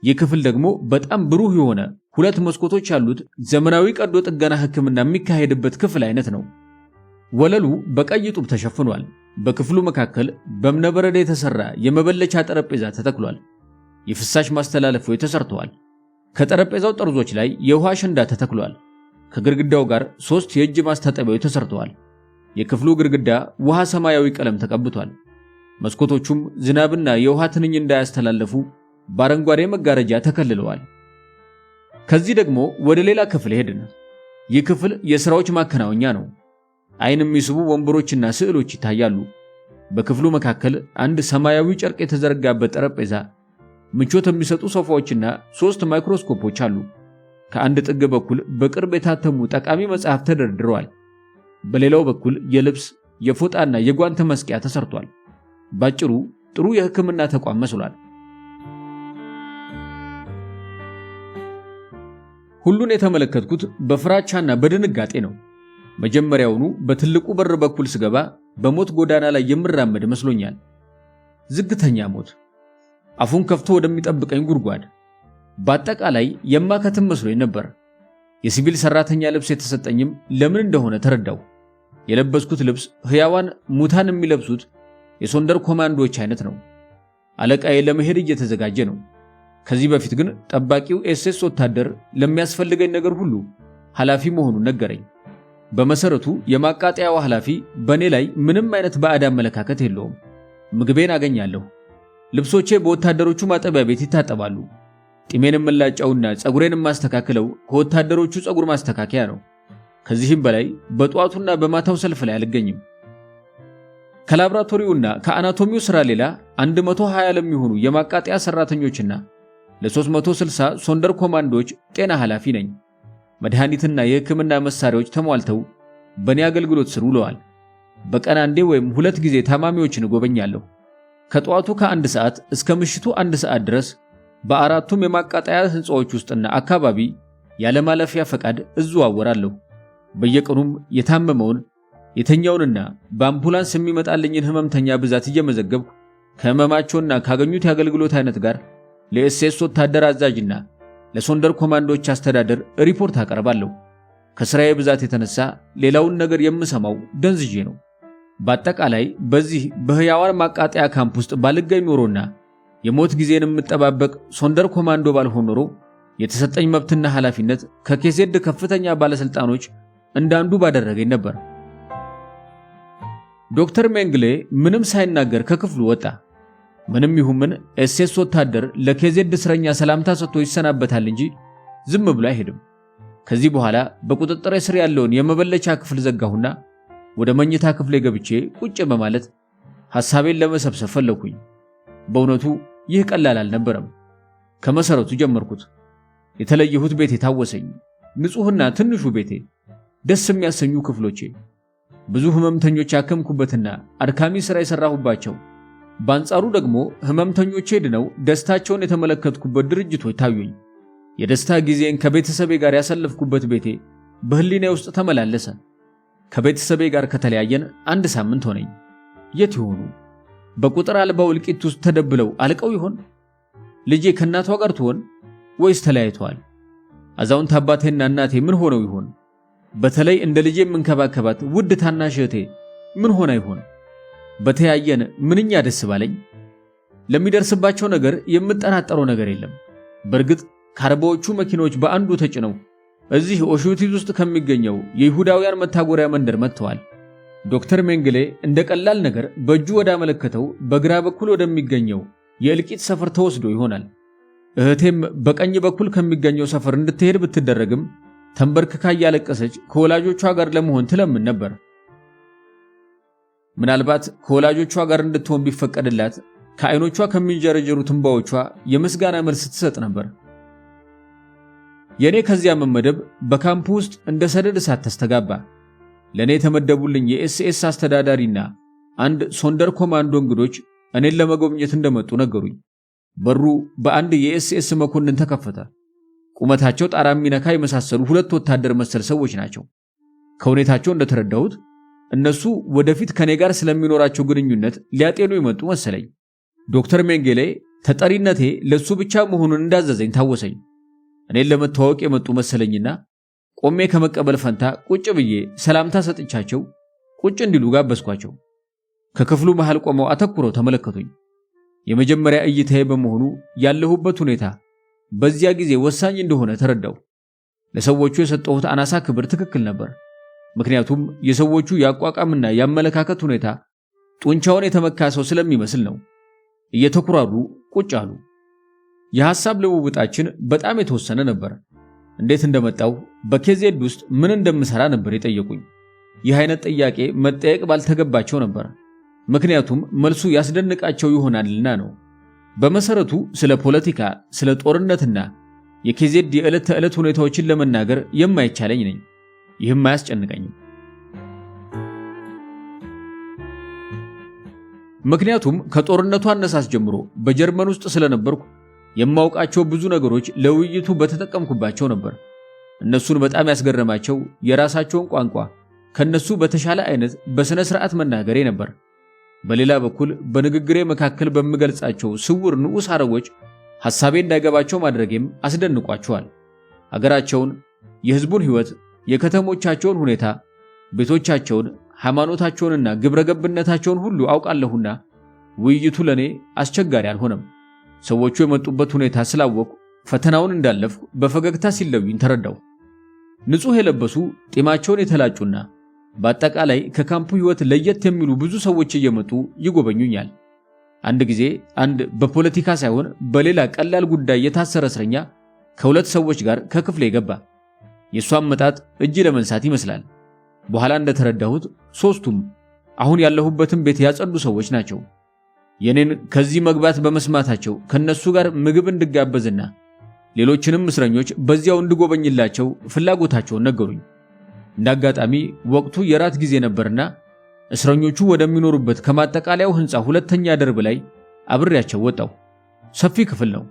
ይህ ክፍል ደግሞ በጣም ብሩህ የሆነ ሁለት መስኮቶች ያሉት ዘመናዊ ቀዶ ጥገና ሕክምና የሚካሄድበት ክፍል አይነት ነው። ወለሉ በቀይ ጡብ ተሸፍኗል። በክፍሉ መካከል በእብነበረድ የተሰራ የመበለቻ ጠረጴዛ ተተክሏል። የፍሳሽ ማስተላለፊያዎች ተሰርተዋል። ከጠረጴዛው ጠርዞች ላይ የውሃ አሸንዳ ተተክሏል። ከግድግዳው ጋር 3 የእጅ ማስታጠቢያዎች ተሰርተዋል። የክፍሉ ግድግዳ ውሃ ሰማያዊ ቀለም ተቀብቷል። መስኮቶቹም ዝናብና የውሃ ትንኝ እንዳያስተላልፉ በአረንጓዴ መጋረጃ ተከልለዋል። ከዚህ ደግሞ ወደ ሌላ ክፍል ሄድን። ይህ ክፍል የሥራዎች ማከናወኛ ነው። ዓይን የሚስቡ ወንበሮችና ስዕሎች ይታያሉ። በክፍሉ መካከል አንድ ሰማያዊ ጨርቅ የተዘረጋበት ጠረጴዛ፣ ምቾት የሚሰጡ ሶፋዎችና 3 ማይክሮስኮፖች አሉ። ከአንድ ጥግ በኩል በቅርብ የታተሙ ጠቃሚ መጽሐፍ ተደርድረዋል። በሌላው በኩል የልብስ የፎጣና የጓንት መስቂያ ተሰርቷል። ባጭሩ ጥሩ የሕክምና ተቋም መስሏል። ሁሉን የተመለከትኩት በፍራቻና በድንጋጤ ነው። መጀመሪያውኑ በትልቁ በር በኩል ስገባ በሞት ጎዳና ላይ የምራመድ መስሎኛል። ዝግተኛ ሞት፣ አፉን ከፍቶ ወደሚጠብቀኝ ጉድጓድ። በአጠቃላይ የማከትም መስሎኝ ነበር። የሲቪል ሰራተኛ ልብስ የተሰጠኝም ለምን እንደሆነ ተረዳሁ። የለበስኩት ልብስ ሕያዋን ሙታን የሚለብሱት የሶንደር ኮማንዶዎች አይነት ነው። አለቃዬ ለመሄድ እየተዘጋጀ ነው። ከዚህ በፊት ግን ጠባቂው ኤስኤስ ወታደር ለሚያስፈልገኝ ነገር ሁሉ ኃላፊ መሆኑን ነገረኝ። በመሰረቱ የማቃጠያው ኃላፊ በእኔ ላይ ምንም አይነት ባዕድ አመለካከት የለውም። ምግቤን አገኛለሁ። ልብሶቼ በወታደሮቹ ማጠቢያ ቤት ይታጠባሉ። ጢሜን የምላጨውና ፀጉሬን የማስተካክለው ከወታደሮቹ ፀጉር ማስተካከያ ነው። ከዚህም በላይ በጠዋቱና በማታው ሰልፍ ላይ አልገኝም። ከላብራቶሪውና ከአናቶሚው ሥራ ሌላ 120 ለሚሆኑ የማቃጠያ ሠራተኞችና ለ360 ሶንደር ኮማንዶዎች ጤና ኃላፊ ነኝ። መድኃኒትና የሕክምና መሳሪያዎች ተሟልተው በእኔ አገልግሎት ስር ውለዋል። በቀን አንዴ ወይም ሁለት ጊዜ ታማሚዎችን እጎበኛለሁ። ከጠዋቱ ከ1 ሰዓት እስከ ምሽቱ 1 ሰዓት ድረስ በአራቱም የማቃጠያ ሕንፃዎች ውስጥና አካባቢ ያለማለፊያ ፈቃድ እዘዋወራለሁ። በየቀኑም የታመመውን፣ የተኛውንና በአምቡላንስ የሚመጣልኝን ህመምተኛ ብዛት እየመዘገብኩ ከህመማቸውና ካገኙት የአገልግሎት አይነት ጋር ለኤስኤስ ወታደር አዛዥና ለሶንደር ኮማንዶዎች አስተዳደር ሪፖርት አቀርባለሁ። ከስራዬ ብዛት የተነሳ ሌላውን ነገር የምሰማው ደንዝዤ ነው። በአጠቃላይ በዚህ በህያዋን ማቃጠያ ካምፕ ውስጥ ባልገኝ ኖሮና የሞት ጊዜን የምጠባበቅ ሶንደር ኮማንዶ ባልሆን ኖሮ የተሰጠኝ መብትና ኃላፊነት ከኬዜድ ከፍተኛ ባለስልጣኖች እንዳንዱ ባደረገኝ ነበር። ዶክተር ሜንግሌ ምንም ሳይናገር ከክፍሉ ወጣ። ምንም ይሁን ምን ኤስኤስ ወታደር ለኬዜድ እስረኛ ሰላምታ ሰጥቶ ይሰናበታል እንጂ ዝም ብሎ አይሄድም። ከዚህ በኋላ በቁጥጥሬ ስር ያለውን የመበለቻ ክፍል ዘጋሁና ወደ መኝታ ክፍሌ ገብቼ ቁጭ በማለት ሐሳቤን ለመሰብሰብ ፈለኩኝ። በእውነቱ ይህ ቀላል አልነበረም። ከመሰረቱ ጀመርኩት። የተለየሁት ቤቴ ታወሰኝ። ንጹሕና ትንሹ ቤቴ፣ ደስ የሚያሰኙ ክፍሎቼ፣ ብዙ ህመምተኞች ያከምኩበትና አድካሚ ሥራ የሠራሁባቸው፣ በአንጻሩ ደግሞ ህመምተኞቼ ድነው ደስታቸውን የተመለከትኩበት ድርጅቶች ታዩኝ። የደስታ ጊዜን ከቤተሰቤ ጋር ያሳለፍኩበት ቤቴ በህሊናዬ ውስጥ ተመላለሰ። ከቤተሰቤ ጋር ከተለያየን አንድ ሳምንት ሆነኝ። የት ይሆኑ? በቁጥር አልባው እልቂት ውስጥ ተደብለው አልቀው ይሆን? ልጄ ከእናቷ ጋር ትሆን ወይስ ተለያይተዋል? አዛውንት አባቴና እናቴ ምን ሆነው ይሆን? በተለይ እንደ ልጄ የምንከባከባት ውድ ታናሽ እህቴ ምን ሆና ይሆን? በተያየን ምንኛ ደስ ባለኝ። ለሚደርስባቸው ነገር የምጠራጠረው ነገር የለም። በእርግጥ ከ40ዎቹ መኪኖች በአንዱ ተጭነው እዚህ ኦሽዊትዝ ውስጥ ከሚገኘው የይሁዳውያን መታጎሪያ መንደር መጥተዋል። ዶክተር ሜንግሌ እንደ ቀላል ነገር በእጁ ወዳመለከተው በግራ በኩል ወደሚገኘው የእልቂት ሰፈር ተወስዶ ይሆናል። እህቴም በቀኝ በኩል ከሚገኘው ሰፈር እንድትሄድ ብትደረግም ተንበርክካ እያለቀሰች ከወላጆቿ ጋር ለመሆን ትለምን ነበር። ምናልባት ከወላጆቿ ጋር እንድትሆን ቢፈቀድላት ከዓይኖቿ ከሚንጀረጀሩት እንባዎቿ የምስጋና መልስ ትሰጥ ነበር። የእኔ ከዚያ መመደብ በካምፑ ውስጥ እንደ ሰደድ እሳት ተስተጋባ። ለእኔ የተመደቡልኝ የኤስኤስ አስተዳዳሪና አንድ ሶንደር ኮማንዶ እንግዶች እኔን ለመጎብኘት እንደመጡ ነገሩኝ። በሩ በአንድ የኤስኤስ መኮንን ተከፈተ። ቁመታቸው ጣራ የሚነካ የመሳሰሉ ሁለት ወታደር መሰል ሰዎች ናቸው። ከሁኔታቸው እንደተረዳሁት እነሱ ወደፊት ከኔ ጋር ስለሚኖራቸው ግንኙነት ሊያጤኑ የመጡ መሰለኝ። ዶክተር ሜንጌሌ ተጠሪነቴ ለሱ ብቻ መሆኑን እንዳዘዘኝ ታወሰኝ። እኔን ለመተዋወቅ የመጡ መሰለኝና ቆሜ ከመቀበል ፈንታ ቁጭ ብዬ ሰላምታ ሰጥቻቸው ቁጭ እንዲሉ ጋበዝኳቸው። ከክፍሉ መሃል ቆመው አተኩረው ተመለከቱኝ። የመጀመሪያ እይታዬ በመሆኑ ያለሁበት ሁኔታ በዚያ ጊዜ ወሳኝ እንደሆነ ተረዳሁ። ለሰዎቹ የሰጠሁት አናሳ ክብር ትክክል ነበር። ምክንያቱም የሰዎቹ የአቋቋምና የአመለካከት ሁኔታ ጡንቻውን የተመካ ሰው ስለሚመስል ነው። እየተኩራሩ ቁጭ አሉ። የሐሳብ ልውውጣችን በጣም የተወሰነ ነበር። እንዴት እንደመጣሁ፣ በኬዜድ ውስጥ ምን እንደምሰራ ነበር የጠየቁኝ። ይህ አይነት ጥያቄ መጠየቅ ባልተገባቸው ነበር። ምክንያቱም መልሱ ያስደንቃቸው ይሆናልና ነው። በመሰረቱ ስለ ፖለቲካ፣ ስለ ጦርነትና የኬዜድ የዕለት ተዕለት ሁኔታዎችን ለመናገር የማይቻለኝ ነኝ። ይህም አያስጨንቀኝም። ምክንያቱም ከጦርነቱ አነሳስ ጀምሮ በጀርመን ውስጥ ስለነበርኩ የማውቃቸው ብዙ ነገሮች ለውይይቱ በተጠቀምኩባቸው ነበር። እነሱን በጣም ያስገረማቸው የራሳቸውን ቋንቋ ከነሱ በተሻለ አይነት በሥነ ሥርዓት መናገሬ ነበር። በሌላ በኩል በንግግሬ መካከል በምገልጻቸው ስውር ንዑስ ሐረጎች ሐሳቤ እንዳይገባቸው ማድረጌም አስደንቋቸዋል። አገራቸውን፣ የሕዝቡን ሕይወት፣ የከተሞቻቸውን ሁኔታ፣ ቤቶቻቸውን፣ ሃይማኖታቸውንና ግብረገብነታቸውን ሁሉ አውቃለሁና ውይይቱ ለእኔ አስቸጋሪ አልሆነም። ሰዎቹ የመጡበት ሁኔታ ስላወቅኩ ፈተናውን እንዳለፍኩ በፈገግታ ሲለዩኝ ተረዳሁ። ንጹሕ የለበሱ፣ ጢማቸውን የተላጩና በአጠቃላይ ከካምፑ ሕይወት ለየት የሚሉ ብዙ ሰዎች እየመጡ ይጎበኙኛል። አንድ ጊዜ አንድ በፖለቲካ ሳይሆን በሌላ ቀላል ጉዳይ የታሰረ እስረኛ ከሁለት ሰዎች ጋር ከክፍሌ ገባ። የእሱ አመጣጥ እጅ ለመንሳት ይመስላል። በኋላ እንደተረዳሁት ሦስቱም አሁን ያለሁበትን ቤት ያጸዱ ሰዎች ናቸው። የኔን ከዚህ መግባት በመስማታቸው ከነሱ ጋር ምግብ እንድጋበዝና ሌሎችንም እስረኞች በዚያው እንድጎበኝላቸው ፍላጎታቸውን ነገሩኝ። እንዳጋጣሚ ወቅቱ የራት ጊዜ ነበርና እስረኞቹ ወደሚኖሩበት ከማጠቃለያው ሕንፃ ሁለተኛ ደርብ ላይ አብሬያቸው ወጣው። ሰፊ ክፍል ነው።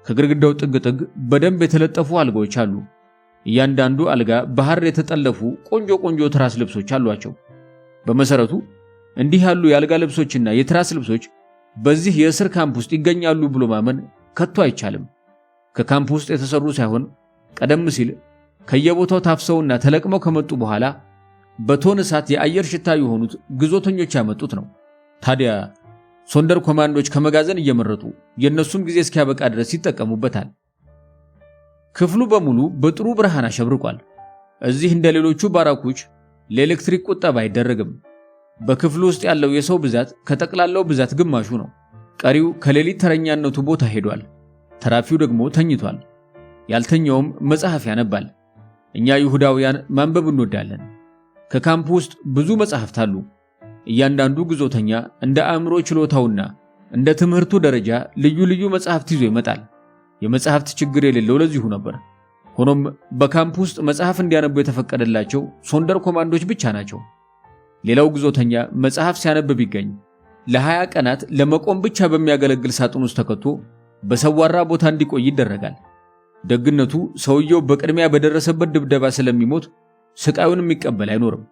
ከግድግዳው ጥግ ጥግ በደንብ የተለጠፉ አልጋዎች አሉ። እያንዳንዱ አልጋ በሐር የተጠለፉ ቆንጆ ቆንጆ ትራስ ልብሶች አሏቸው። በመሰረቱ እንዲህ ያሉ የአልጋ ልብሶችና የትራስ ልብሶች በዚህ የእስር ካምፕ ውስጥ ይገኛሉ ብሎ ማመን ከቶ አይቻልም። ከካምፕ ውስጥ የተሰሩ ሳይሆን ቀደም ሲል ከየቦታው ታፍሰውና ተለቅመው ከመጡ በኋላ በቶን እሳት የአየር ሽታ የሆኑት ግዞተኞች ያመጡት ነው። ታዲያ ሶንደር ኮማንዶች ከመጋዘን እየመረጡ የእነሱም ጊዜ እስኪያበቃ ድረስ ይጠቀሙበታል። ክፍሉ በሙሉ በጥሩ ብርሃን አሸብርቋል። እዚህ እንደ ሌሎቹ ባራኮች ለኤሌክትሪክ ቁጠባ አይደረግም። በክፍሉ ውስጥ ያለው የሰው ብዛት ከጠቅላላው ብዛት ግማሹ ነው። ቀሪው ከሌሊት ተረኛነቱ ቦታ ሄዷል። ተራፊው ደግሞ ተኝቷል። ያልተኛውም መጽሐፍ ያነባል። እኛ ይሁዳውያን ማንበብ እንወዳለን። ከካምፕ ውስጥ ብዙ መጽሐፍት አሉ። እያንዳንዱ ግዞተኛ እንደ አእምሮ ችሎታውና እንደ ትምህርቱ ደረጃ ልዩ ልዩ መጽሐፍት ይዞ ይመጣል። የመጽሐፍት ችግር የሌለው ለዚሁ ነበር። ሆኖም በካምፕ ውስጥ መጽሐፍ እንዲያነቡ የተፈቀደላቸው ሶንደር ኮማንዶች ብቻ ናቸው። ሌላው ግዞተኛ መጽሐፍ ሲያነብ ቢገኝ ለ20 ቀናት ለመቆም ብቻ በሚያገለግል ሳጥን ውስጥ ተከቶ በሰዋራ ቦታ እንዲቆይ ይደረጋል። ደግነቱ ሰውየው በቅድሚያ በደረሰበት ድብደባ ስለሚሞት ስቃዩን የሚቀበል አይኖርም።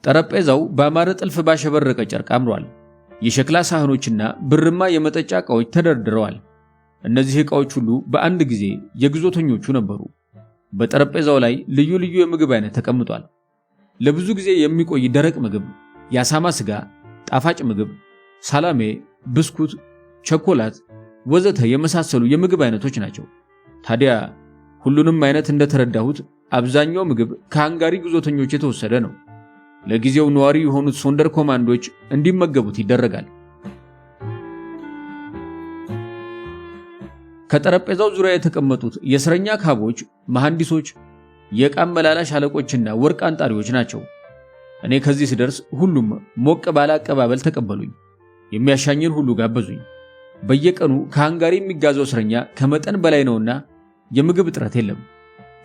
ጠረጴዛው በአማረ ጥልፍ ባሸበረቀ ጨርቅ አምሯል። የሸክላ ሳህኖችና ብርማ የመጠጫ ዕቃዎች ተደርድረዋል። እነዚህ ዕቃዎች ሁሉ በአንድ ጊዜ የግዞተኞቹ ነበሩ። በጠረጴዛው ላይ ልዩ ልዩ የምግብ አይነት ተቀምጧል። ለብዙ ጊዜ የሚቆይ ደረቅ ምግብ፣ የአሳማ ስጋ፣ ጣፋጭ ምግብ፣ ሳላሜ፣ ብስኩት፣ ቸኮላት ወዘተ የመሳሰሉ የምግብ አይነቶች ናቸው። ታዲያ ሁሉንም አይነት እንደተረዳሁት አብዛኛው ምግብ ከሃንጋሪ ግዞተኞች የተወሰደ ነው። ለጊዜው ነዋሪ የሆኑት ሶንደር ኮማንዶች እንዲመገቡት ይደረጋል። ከጠረጴዛው ዙሪያ የተቀመጡት የእስረኛ ካቦች፣ መሐንዲሶች፣ የዕቃ አመላላሽ አለቆችና ወርቅ አንጣሪዎች ናቸው። እኔ ከዚህ ስደርስ ሁሉም ሞቅ ባለ አቀባበል ተቀበሉኝ። የሚያሻኝን ሁሉ ጋበዙኝ። በየቀኑ ከሃንጋሪ የሚጋዘው እስረኛ ከመጠን በላይ ነውና የምግብ እጥረት የለም።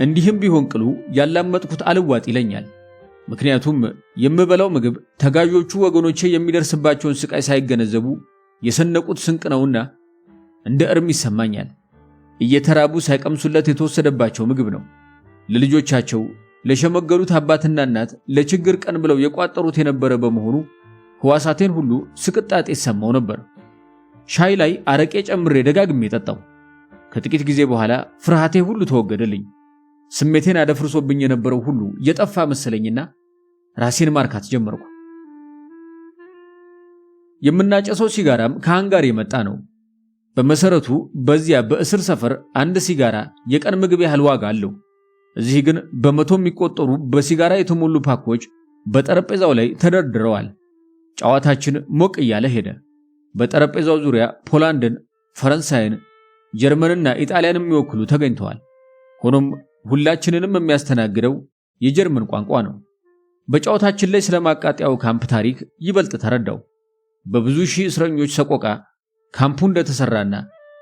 እንዲህም ቢሆን ቅሉ ያላመጥኩት አልዋጥ ይለኛል። ምክንያቱም የምበላው ምግብ ተጋዦቹ ወገኖቼ የሚደርስባቸውን ስቃይ ሳይገነዘቡ የሰነቁት ስንቅ ነውና እንደ እርም ይሰማኛል። እየተራቡ ሳይቀምሱለት የተወሰደባቸው ምግብ ነው። ለልጆቻቸው ለሸመገሉት አባትና እናት ለችግር ቀን ብለው የቋጠሩት የነበረ በመሆኑ ሕዋሳቴን ሁሉ ስቅጣጤ ይሰማው ነበር። ሻይ ላይ አረቄ ጨምሬ ደጋግሜ ጠጣው። ከጥቂት ጊዜ በኋላ ፍርሃቴ ሁሉ ተወገደልኝ። ስሜቴን አደፍርሶብኝ የነበረው ሁሉ የጠፋ መሰለኝና ራሴን ማርካት ጀመርኩ። የምናጨሰው ሲጋራም ከሃንጋሪ የመጣ ነው። በመሰረቱ በዚያ በእስር ሰፈር አንድ ሲጋራ የቀን ምግብ ያህል ዋጋ አለው። እዚህ ግን በመቶ የሚቆጠሩ በሲጋራ የተሞሉ ፓኮች በጠረጴዛው ላይ ተደርድረዋል። ጨዋታችን ሞቅ እያለ ሄደ። በጠረጴዛው ዙሪያ ፖላንድን፣ ፈረንሳይን፣ ጀርመንና ኢጣሊያን የሚወክሉ ተገኝተዋል። ሆኖም ሁላችንንም የሚያስተናግደው የጀርመን ቋንቋ ነው። በጨዋታችን ላይ ስለማቃጠያው ካምፕ ታሪክ ይበልጥ ተረዳው። በብዙ ሺህ እስረኞች ሰቆቃ ካምፑ እንደተሰራና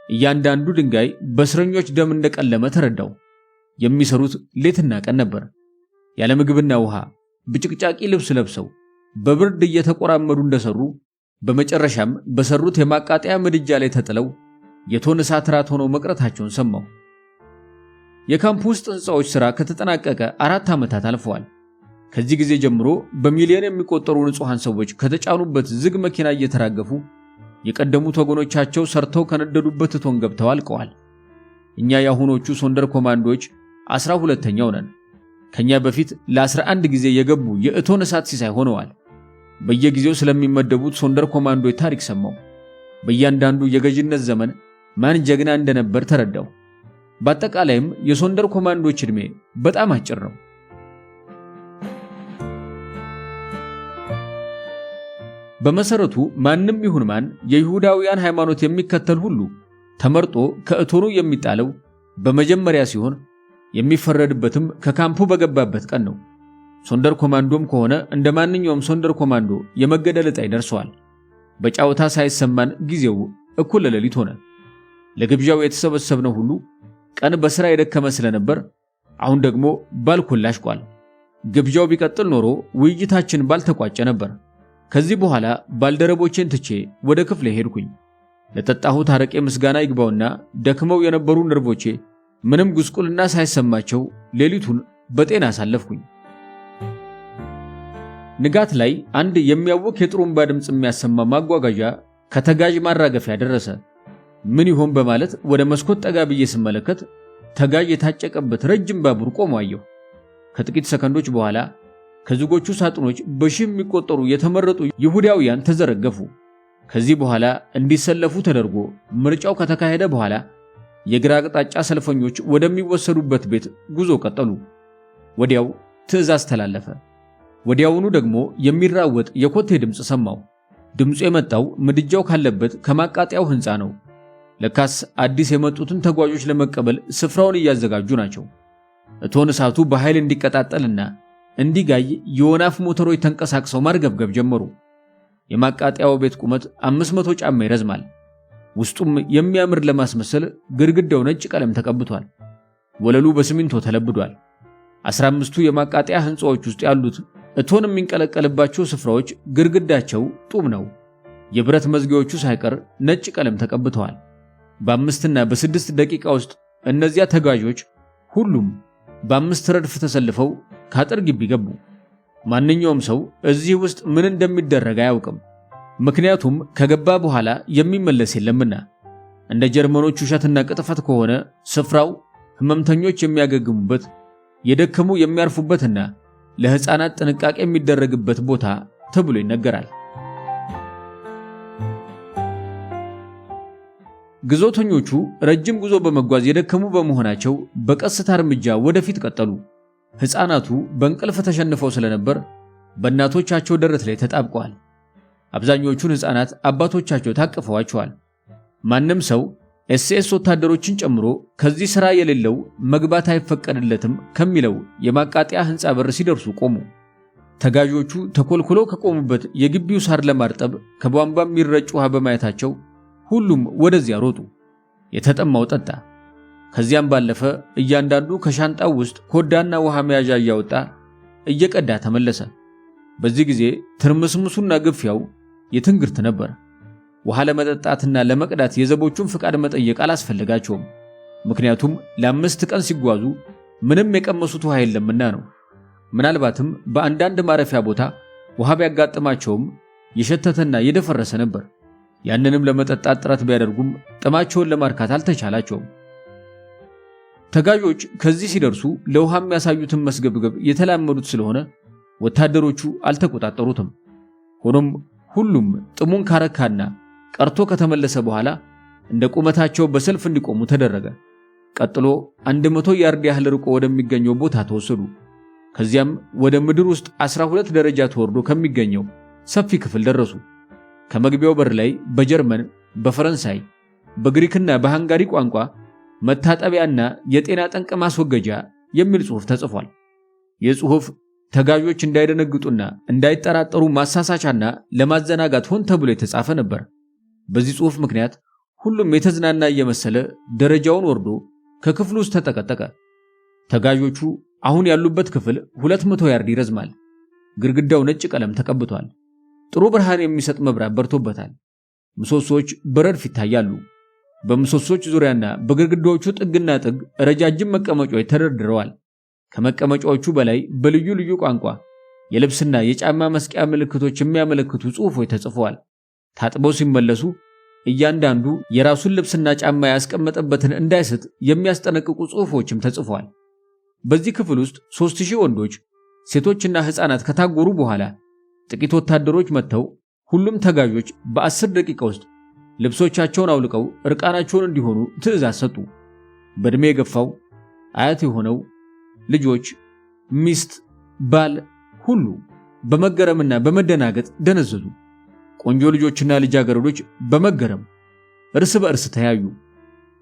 እያንዳንዱ ድንጋይ በእስረኞች ደም እንደቀለመ ተረዳው። የሚሰሩት ሌትና ቀን ነበር። ያለ ምግብና ውሃ ብጭቅጫቂ ልብስ ለብሰው በብርድ እየተቆራመዱ እንደሰሩ በመጨረሻም በሰሩት የማቃጠያ ምድጃ ላይ ተጥለው የቶን እሳት ራት ሆነው መቅረታቸውን ሰማሁ። የካምፑ ውስጥ ሕንፃዎች ሥራ ከተጠናቀቀ 4 ዓመታት አልፈዋል። ከዚህ ጊዜ ጀምሮ በሚሊዮን የሚቆጠሩ ንጹሐን ሰዎች ከተጫኑበት ዝግ መኪና እየተራገፉ የቀደሙት ወገኖቻቸው ሰርተው ከነደዱበት እቶን ገብተው አልቀዋል። እኛ የአሁኖቹ ሶንደር ኮማንዶች 12ኛው ነን። ከኛ በፊት ለ11 ጊዜ የገቡ የእቶን እሳት ሲሳይ ሆነዋል። በየጊዜው ስለሚመደቡት ሶንደር ኮማንዶች ታሪክ ሰማሁ። በእያንዳንዱ የገዥነት ዘመን ማን ጀግና እንደነበር ተረዳሁ። በአጠቃላይም የሶንደር ኮማንዶች ዕድሜ በጣም አጭር ነው። በመሰረቱ ማንም ይሁን ማን የይሁዳውያን ሃይማኖት የሚከተል ሁሉ ተመርጦ ከእቶኑ የሚጣለው በመጀመሪያ ሲሆን የሚፈረድበትም ከካምፑ በገባበት ቀን ነው። ሶንደር ኮማንዶም ከሆነ እንደ ማንኛውም ሶንደር ኮማንዶ የመገደል ዕጣ ይደርሰዋል። በጫወታ ሳይሰማን ጊዜው እኩለ ሌሊት ሆነ። ለግብዣው የተሰበሰብነው ሁሉ ቀን በሥራ የደከመ ስለነበር አሁን ደግሞ ባልኮል ላሽቋል። ግብዣው ቢቀጥል ኖሮ ውይይታችን ባልተቋጨ ነበር። ከዚህ በኋላ ባልደረቦቼን ትቼ ወደ ክፍሌ ሄድኩኝ። ለጠጣሁት አረቄ ምስጋና ይግባውና ደክመው የነበሩ ነርቮቼ ምንም ጉስቁልና ሳይሰማቸው ሌሊቱን በጤና አሳለፍኩኝ። ንጋት ላይ አንድ የሚያውክ የጥሩምባ ድምፅ የሚያሰማ ማጓጓዣ ከተጋዥ ማራገፊያ ደረሰ። ምን ይሆን በማለት ወደ መስኮት ጠጋ ብዬ ስመለከት ተጋዥ የታጨቀበት ረጅም ባቡር ቆሞ አየሁ። ከጥቂት ሰከንዶች በኋላ ከዝጎቹ ሳጥኖች በሺህ የሚቆጠሩ የተመረጡ ይሁዳውያን ተዘረገፉ። ከዚህ በኋላ እንዲሰለፉ ተደርጎ ምርጫው ከተካሄደ በኋላ የግራ አቅጣጫ ሰልፈኞች ወደሚወሰዱበት ቤት ጉዞ ቀጠሉ። ወዲያው ትዕዛዝ ተላለፈ። ወዲያውኑ ደግሞ የሚራወጥ የኮቴ ድምፅ ሰማሁ። ድምፁ የመጣው ምድጃው ካለበት ከማቃጠያው ሕንፃ ነው። ለካስ አዲስ የመጡትን ተጓዦች ለመቀበል ስፍራውን እያዘጋጁ ናቸው። እቶን እሳቱ በኃይል እንዲቀጣጠልና እንዲጋይ የወናፍ ሞተሮች ተንቀሳቅሰው ማርገብገብ ጀመሩ። የማቃጠያው ቤት ቁመት 500 ጫማ ይረዝማል። ውስጡም የሚያምር ለማስመሰል ግድግዳው ነጭ ቀለም ተቀብቷል። ወለሉ በሲሚንቶ ተለብዷል። 15ቱ የማቃጠያ ሕንፃዎች ውስጥ ያሉት እቶን የሚንቀለቀልባቸው ስፍራዎች ግድግዳቸው ጡብ ነው። የብረት መዝጊያዎቹ ሳይቀር ነጭ ቀለም ተቀብተዋል። በ5ና በ6 ደቂቃ ውስጥ እነዚያ ተጓዦች ሁሉም በ5 ረድፍ ተሰልፈው ከአጥር ግቢ ገቡ። ማንኛውም ሰው እዚህ ውስጥ ምን እንደሚደረግ አያውቅም። ምክንያቱም ከገባ በኋላ የሚመለስ የለምና። እንደ ጀርመኖች ውሸትና ቅጥፈት ከሆነ ስፍራው ህመምተኞች የሚያገግሙበት፣ የደከሙ የሚያርፉበትና ለሕፃናት ጥንቃቄ የሚደረግበት ቦታ ተብሎ ይነገራል። ግዞተኞቹ ረጅም ጉዞ በመጓዝ የደከሙ በመሆናቸው በቀስታ እርምጃ ወደፊት ቀጠሉ። ሕፃናቱ በእንቅልፍ ተሸንፈው ስለነበር በእናቶቻቸው ደረት ላይ ተጣብቀዋል። አብዛኞቹን ሕፃናት አባቶቻቸው ታቅፈዋቸዋል። ማንም ሰው ኤስኤስ ወታደሮችን ጨምሮ ከዚህ ሥራ የሌለው መግባት አይፈቀድለትም ከሚለው የማቃጠያ ሕንፃ በር ሲደርሱ ቆሙ። ተጋዦቹ ተኮልኩለው ከቆሙበት የግቢው ሳር ለማርጠብ ከቧንቧ የሚረጭ ውሃ በማየታቸው ሁሉም ወደዚያ ሮጡ። የተጠማው ጠጣ። ከዚያም ባለፈ እያንዳንዱ ከሻንጣው ውስጥ ኮዳና ውሃ መያዣ እያወጣ እየቀዳ ተመለሰ። በዚህ ጊዜ ትርምስምሱና ግፊያው የትንግርት ነበር። ውሃ ለመጠጣትና ለመቅዳት የዘቦቹን ፍቃድ መጠየቅ አላስፈለጋቸውም። ምክንያቱም ለ5 ቀን ሲጓዙ ምንም የቀመሱት ውሃ የለምና ነው። ምናልባትም በአንዳንድ ማረፊያ ቦታ ውሃ ቢያጋጥማቸውም የሸተተና የደፈረሰ ነበር። ያንንም ለመጠጣት ጥረት ቢያደርጉም ጥማቸውን ለማርካት አልተቻላቸውም። ተጋዦች ከዚህ ሲደርሱ ለውሃ የሚያሳዩትን መስገብገብ የተላመዱት ስለሆነ ወታደሮቹ አልተቆጣጠሩትም። ሆኖም ሁሉም ጥሙን ካረካና ቀርቶ ከተመለሰ በኋላ እንደ ቁመታቸው በሰልፍ እንዲቆሙ ተደረገ። ቀጥሎ 100 ያርድ ያህል ርቆ ወደሚገኘው ቦታ ተወሰዱ። ከዚያም ወደ ምድር ውስጥ 12 ደረጃ ተወርዶ ከሚገኘው ሰፊ ክፍል ደረሱ። ከመግቢያው በር ላይ በጀርመን፣ በፈረንሳይ፣ በግሪክና በሃንጋሪ ቋንቋ መታጠቢያና የጤና ጠንቅ ማስወገጃ የሚል ጽሑፍ ተጽፏል። ይህ ጽሑፍ ተጋዦች እንዳይደነግጡና እንዳይጠራጠሩ ማሳሳቻና ለማዘናጋት ሆን ተብሎ የተጻፈ ነበር። በዚህ ጽሑፍ ምክንያት ሁሉም የተዝናና እየመሰለ ደረጃውን ወርዶ ከክፍሉ ውስጥ ተጠቀጠቀ። ተጋዦቹ አሁን ያሉበት ክፍል 200 ያርድ ይረዝማል። ግድግዳው ነጭ ቀለም ተቀብቷል። ጥሩ ብርሃን የሚሰጥ መብራት በርቶበታል። ምሰሶዎች በረድፍ ይታያሉ። በምሰሶች ዙሪያና በግድግዳዎቹ ጥግና ጥግ ረጃጅም መቀመጫዎች ተደርድረዋል። ከመቀመጫዎቹ በላይ በልዩ ልዩ ቋንቋ የልብስና የጫማ መስቂያ ምልክቶች የሚያመለክቱ ጽሑፎች ተጽፈዋል። ታጥበው ሲመለሱ እያንዳንዱ የራሱን ልብስና ጫማ ያስቀመጠበትን እንዳይስት የሚያስጠነቅቁ ጽሑፎችም ተጽፈዋል። በዚህ ክፍል ውስጥ 3000 ወንዶች፣ ሴቶችና ሕፃናት ከታጎሩ በኋላ ጥቂት ወታደሮች መጥተው ሁሉም ተጋዦች በ10 ደቂቃ ውስጥ ልብሶቻቸውን አውልቀው እርቃናቸውን እንዲሆኑ ትዕዛዝ ሰጡ። በዕድሜ የገፋው አያት የሆነው ልጆች፣ ሚስት፣ ባል ሁሉ በመገረምና በመደናገጥ ደነዘዙ። ቆንጆ ልጆችና ልጃገረዶች በመገረም እርስ በእርስ ተያዩ።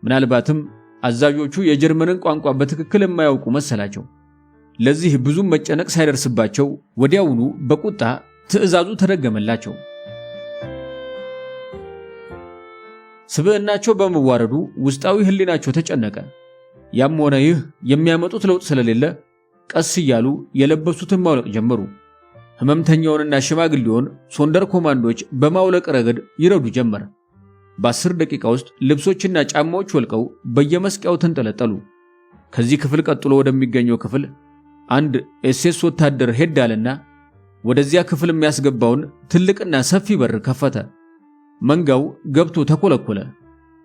ምናልባትም አዛዦቹ የጀርመንን ቋንቋ በትክክል የማያውቁ መሰላቸው። ለዚህ ብዙም መጨነቅ ሳይደርስባቸው ወዲያውኑ በቁጣ ትዕዛዙ ተደገመላቸው። ስብዕናቸው በመዋረዱ ውስጣዊ ሕሊናቸው ተጨነቀ። ያም ሆነ ይህ የሚያመጡት ለውጥ ስለሌለ ቀስ እያሉ የለበሱትን ማውለቅ ጀመሩ። ህመምተኛውንና ሽማግሌውን ሶንደር ኮማንዶች በማውለቅ ረገድ ይረዱ ጀመር። በ10 ደቂቃ ውስጥ ልብሶችና ጫማዎች ወልቀው በየመስቂያው ተንጠለጠሉ። ከዚህ ክፍል ቀጥሎ ወደሚገኘው ክፍል አንድ ኤስኤስ ወታደር ሄድ አለና ወደዚያ ክፍል የሚያስገባውን ትልቅና ሰፊ በር ከፈተ። መንጋው ገብቶ ተኮለኮለ።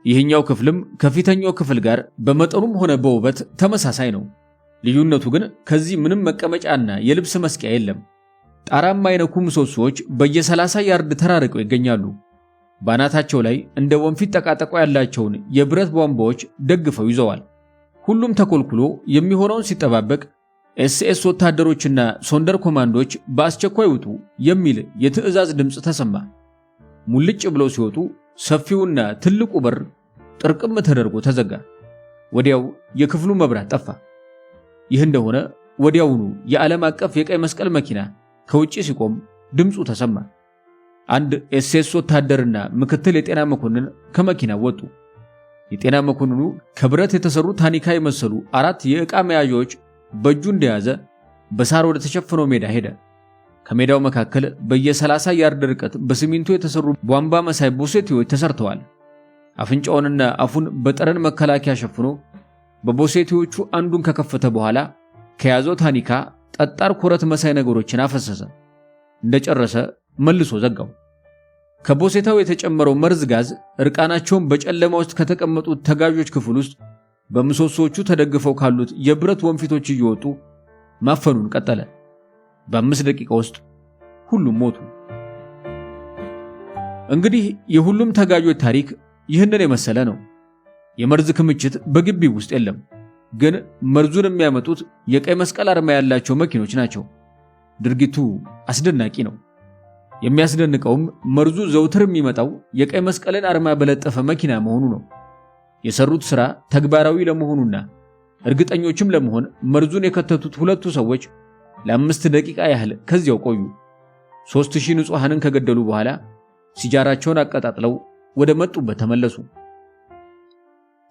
ይህኛው ክፍልም ከፊተኛው ክፍል ጋር በመጠኑም ሆነ በውበት ተመሳሳይ ነው። ልዩነቱ ግን ከዚህ ምንም መቀመጫና የልብስ መስቂያ የለም። ጣራ የማይነኩ ምሰሶዎች በየ30 ያርድ ተራርቀው ይገኛሉ። ባናታቸው ላይ እንደ ወንፊት ጠቃጠቆ ያላቸውን የብረት ቧንቧዎች ደግፈው ይዘዋል። ሁሉም ተኮልኩሎ የሚሆነውን ሲጠባበቅ ኤስኤስ ወታደሮችና ሶንደር ኮማንዶች በአስቸኳይ ውጡ የሚል የትዕዛዝ ድምፅ ተሰማ። ሙልጭ ብለው ሲወጡ ሰፊውና ትልቁ በር ጥርቅም ተደርጎ ተዘጋ። ወዲያው የክፍሉ መብራት ጠፋ። ይህ እንደሆነ ወዲያውኑ የዓለም አቀፍ የቀይ መስቀል መኪና ከውጪ ሲቆም ድምፁ ተሰማ። አንድ ኤስኤስ ወታደርና ምክትል የጤና መኮንን ከመኪናው ወጡ። የጤና መኮንኑ ከብረት የተሰሩ ታኒካ የመሰሉ አራት የዕቃ መያዣዎች በእጁ እንደያዘ በሳር ወደ ተሸፈነው ሜዳ ሄደ። ከሜዳው መካከል በየ30 ያርድ ርቀት በሲሚንቶ የተሰሩ ቧንቧ መሳይ ቦሴቲዎች ተሰርተዋል። አፍንጫውንና አፉን በጠረን መከላከያ ሸፍኖ በቦሴቲዎቹ አንዱን ከከፈተ በኋላ ከያዘው ታኒካ ጠጣር ኮረት መሳይ ነገሮችን አፈሰሰ። እንደጨረሰ መልሶ ዘጋው። ከቦሴታው የተጨመረው መርዝ ጋዝ እርቃናቸውን በጨለማ ውስጥ ከተቀመጡት ተጋዦች ክፍል ውስጥ በምሰሶዎቹ ተደግፈው ካሉት የብረት ወንፊቶች እየወጡ ማፈኑን ቀጠለ። በ5 ደቂቃ ውስጥ ሁሉም ሞቱ። እንግዲህ የሁሉም ተጋዦች ታሪክ ይህንን የመሰለ ነው። የመርዝ ክምችት በግቢው ውስጥ የለም፣ ግን መርዙን የሚያመጡት የቀይ መስቀል አርማ ያላቸው መኪኖች ናቸው። ድርጊቱ አስደናቂ ነው። የሚያስደንቀውም መርዙ ዘውትር የሚመጣው የቀይ መስቀልን አርማ በለጠፈ መኪና መሆኑ ነው። የሰሩት ሥራ ተግባራዊ ለመሆኑና እርግጠኞችም ለመሆን መርዙን የከተቱት ሁለቱ ሰዎች ለ5 ደቂቃ ያህል ከዚያው ቆዩ። 3000 ንጹሐንን ከገደሉ በኋላ ሲጃራቸውን አቀጣጥለው ወደ መጡበት ተመለሱ።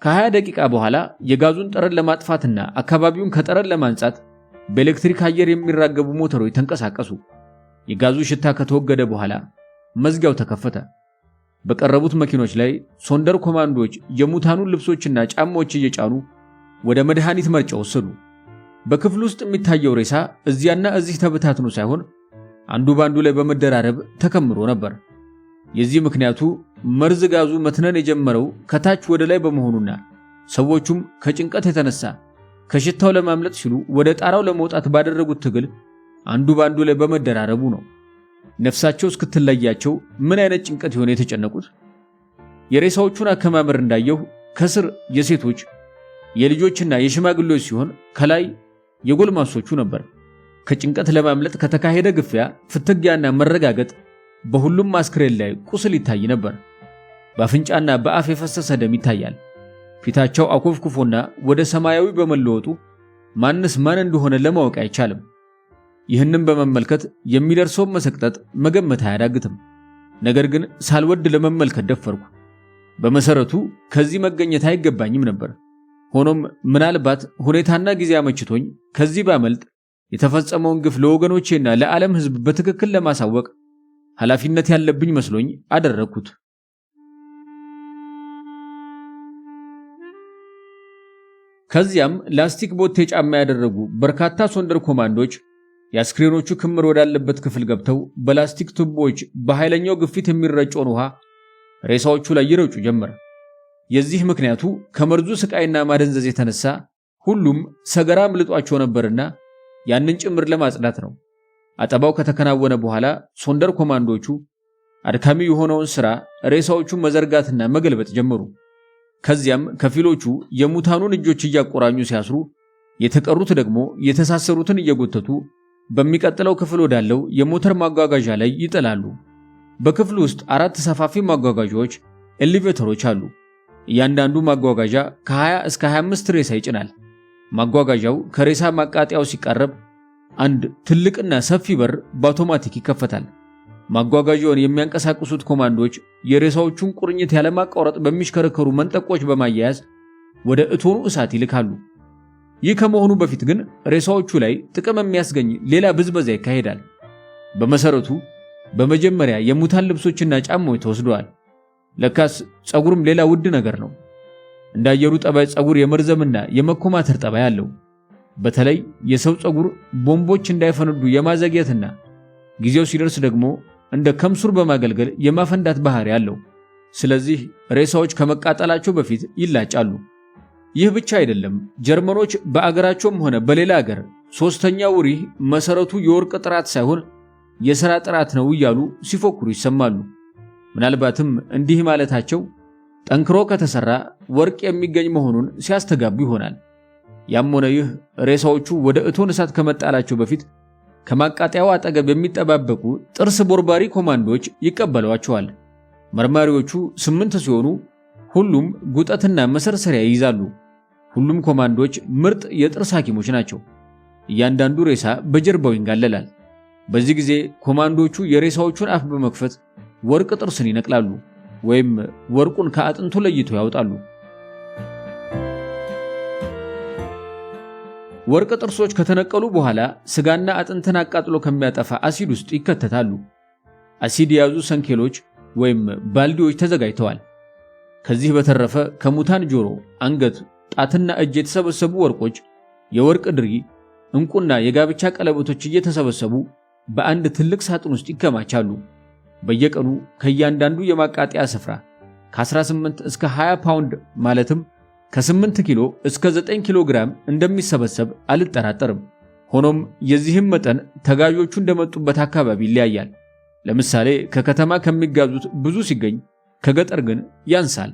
ከ20 ደቂቃ በኋላ የጋዙን ጠረን ለማጥፋትና አካባቢውን ከጠረን ለማንጻት በኤሌክትሪክ አየር የሚራገቡ ሞተሮች ተንቀሳቀሱ። የጋዙ ሽታ ከተወገደ በኋላ መዝጊያው ተከፈተ። በቀረቡት መኪኖች ላይ ሶንደር ኮማንዶዎች የሙታኑን ልብሶችና ጫማዎች እየጫኑ ወደ መድኃኒት መርጫ ወሰዱ። በክፍል ውስጥ የሚታየው ሬሳ እዚያና እዚህ ተበታትኖ ሳይሆን አንዱ ባንዱ ላይ በመደራረብ ተከምሮ ነበር። የዚህ ምክንያቱ መርዝ ጋዙ መትነን የጀመረው ከታች ወደ ላይ በመሆኑና ሰዎቹም ከጭንቀት የተነሳ ከሽታው ለማምለጥ ሲሉ ወደ ጣራው ለመውጣት ባደረጉት ትግል አንዱ ባንዱ ላይ በመደራረቡ ነው። ነፍሳቸው እስክትለያቸው ምን አይነት ጭንቀት ይሆን የተጨነቁት? የሬሳዎቹን አከማመር እንዳየሁ ከስር የሴቶች የልጆችና የሽማግሌዎች ሲሆን ከላይ የጎልማሶቹ ነበር። ከጭንቀት ለማምለጥ ከተካሄደ ግፊያ፣ ፍትጊያና መረጋገጥ በሁሉም አስክሬን ላይ ቁስል ይታይ ነበር። በአፍንጫና በአፍ የፈሰሰ ደም ይታያል። ፊታቸው አኮፍኩፎና ወደ ሰማያዊ በመለወጡ ማንስ ማን እንደሆነ ለማወቅ አይቻልም። ይህንም በመመልከት የሚደርሰውን መሰቅጠጥ መገመት አያዳግትም። ነገር ግን ሳልወድ ለመመልከት ደፈርኩ። በመሰረቱ ከዚህ መገኘት አይገባኝም ነበር። ሆኖም ምናልባት ሁኔታና ጊዜ አመችቶኝ ከዚህ ባመልጥ የተፈጸመውን ግፍ ለወገኖቼና ለዓለም ሕዝብ በትክክል ለማሳወቅ ኃላፊነት ያለብኝ መስሎኝ አደረግኩት። ከዚያም ላስቲክ ቦቴ ጫማ ያደረጉ በርካታ ሶንደር ኮማንዶች የአስክሬኖቹ ክምር ወዳለበት ክፍል ገብተው በላስቲክ ቱቦዎች በኃይለኛው ግፊት የሚረጨውን ውሃ ሬሳዎቹ ላይ ይረጩ ጀመር። የዚህ ምክንያቱ ከመርዙ ስቃይና ማደንዘዝ የተነሳ ሁሉም ሰገራ አምልጧቸው ነበርና ያንን ጭምር ለማጽዳት ነው። አጠባው ከተከናወነ በኋላ ሶንደር ኮማንዶቹ አድካሚ የሆነውን ሥራ ሬሳዎቹን መዘርጋትና መገልበጥ ጀመሩ። ከዚያም ከፊሎቹ የሙታኑን እጆች እያቆራኙ ሲያስሩ፣ የተቀሩት ደግሞ የተሳሰሩትን እየጎተቱ በሚቀጥለው ክፍል ወዳለው የሞተር ማጓጓዣ ላይ ይጥላሉ። በክፍሉ ውስጥ አራት ሰፋፊ ማጓጓዣዎች ኤሊቬተሮች አሉ። እያንዳንዱ ማጓጓዣ ከ20 እስከ 25 ሬሳ ይጭናል። ማጓጓዣው ከሬሳ ማቃጠያው ሲቃረብ አንድ ትልቅና ሰፊ በር በአውቶማቲክ ይከፈታል። ማጓጓዣውን የሚያንቀሳቅሱት ኮማንዶች የሬሳዎቹን ቁርኝት ያለማቋረጥ በሚሽከረከሩ መንጠቆች በማያያዝ ወደ እቶኑ እሳት ይልካሉ። ይህ ከመሆኑ በፊት ግን ሬሳዎቹ ላይ ጥቅም የሚያስገኝ ሌላ ብዝበዛ ይካሄዳል። በመሰረቱ በመጀመሪያ የሙታን ልብሶችና ጫማዎች ተወስደዋል። ለካስ ፀጉርም ሌላ ውድ ነገር ነው። እንደ አየሩ ጠባይ ፀጉር የመርዘምና የመኮማተር ጠባይ አለው። በተለይ የሰው ፀጉር ቦምቦች እንዳይፈነዱ የማዘግየትና ጊዜው ሲደርስ ደግሞ እንደ ከምሱር በማገልገል የማፈንዳት ባህሪ አለው። ስለዚህ ሬሳዎች ከመቃጠላቸው በፊት ይላጫሉ። ይህ ብቻ አይደለም። ጀርመኖች በአገራቸውም ሆነ በሌላ አገር ሶስተኛው ሪህ መሰረቱ የወርቅ ጥራት ሳይሆን የሥራ ጥራት ነው እያሉ ሲፎክሩ ይሰማሉ። ምናልባትም እንዲህ ማለታቸው ጠንክሮ ከተሰራ ወርቅ የሚገኝ መሆኑን ሲያስተጋቡ ይሆናል። ያም ሆነ ይህ ሬሳዎቹ ወደ እቶን እሳት ከመጣላቸው በፊት ከማቃጠያው አጠገብ የሚጠባበቁ ጥርስ ቦርባሪ ኮማንዶዎች ይቀበሏቸዋል። መርማሪዎቹ 8 ሲሆኑ ሁሉም ጉጠትና መሰርሰሪያ ይይዛሉ። ሁሉም ኮማንዶዎች ምርጥ የጥርስ ሐኪሞች ናቸው። እያንዳንዱ ሬሳ በጀርባው ይንጋለላል። በዚህ ጊዜ ኮማንዶቹ የሬሳዎቹን አፍ በመክፈት ወርቅ ጥርስን ይነቅላሉ ወይም ወርቁን ከአጥንቱ ለይቶ ያወጣሉ። ወርቅ ጥርሶች ከተነቀሉ በኋላ ስጋና አጥንትን አቃጥሎ ከሚያጠፋ አሲድ ውስጥ ይከተታሉ። አሲድ የያዙ ሰንኬሎች ወይም ባልዲዎች ተዘጋጅተዋል። ከዚህ በተረፈ ከሙታን ጆሮ፣ አንገት፣ ጣትና እጅ የተሰበሰቡ ወርቆች፣ የወርቅ ድሪ፣ ዕንቁና የጋብቻ ቀለበቶች እየተሰበሰቡ በአንድ ትልቅ ሳጥን ውስጥ ይከማቻሉ። በየቀኑ ከእያንዳንዱ የማቃጠያ ስፍራ ከ18 እስከ 20 ፓውንድ ማለትም ከ8 ኪሎ እስከ 9 ኪሎ ግራም እንደሚሰበሰብ አልጠራጠርም። ሆኖም የዚህም መጠን ተጋዦቹ እንደመጡበት አካባቢ ይለያያል። ለምሳሌ ከከተማ ከሚጋዙት ብዙ ሲገኝ፣ ከገጠር ግን ያንሳል።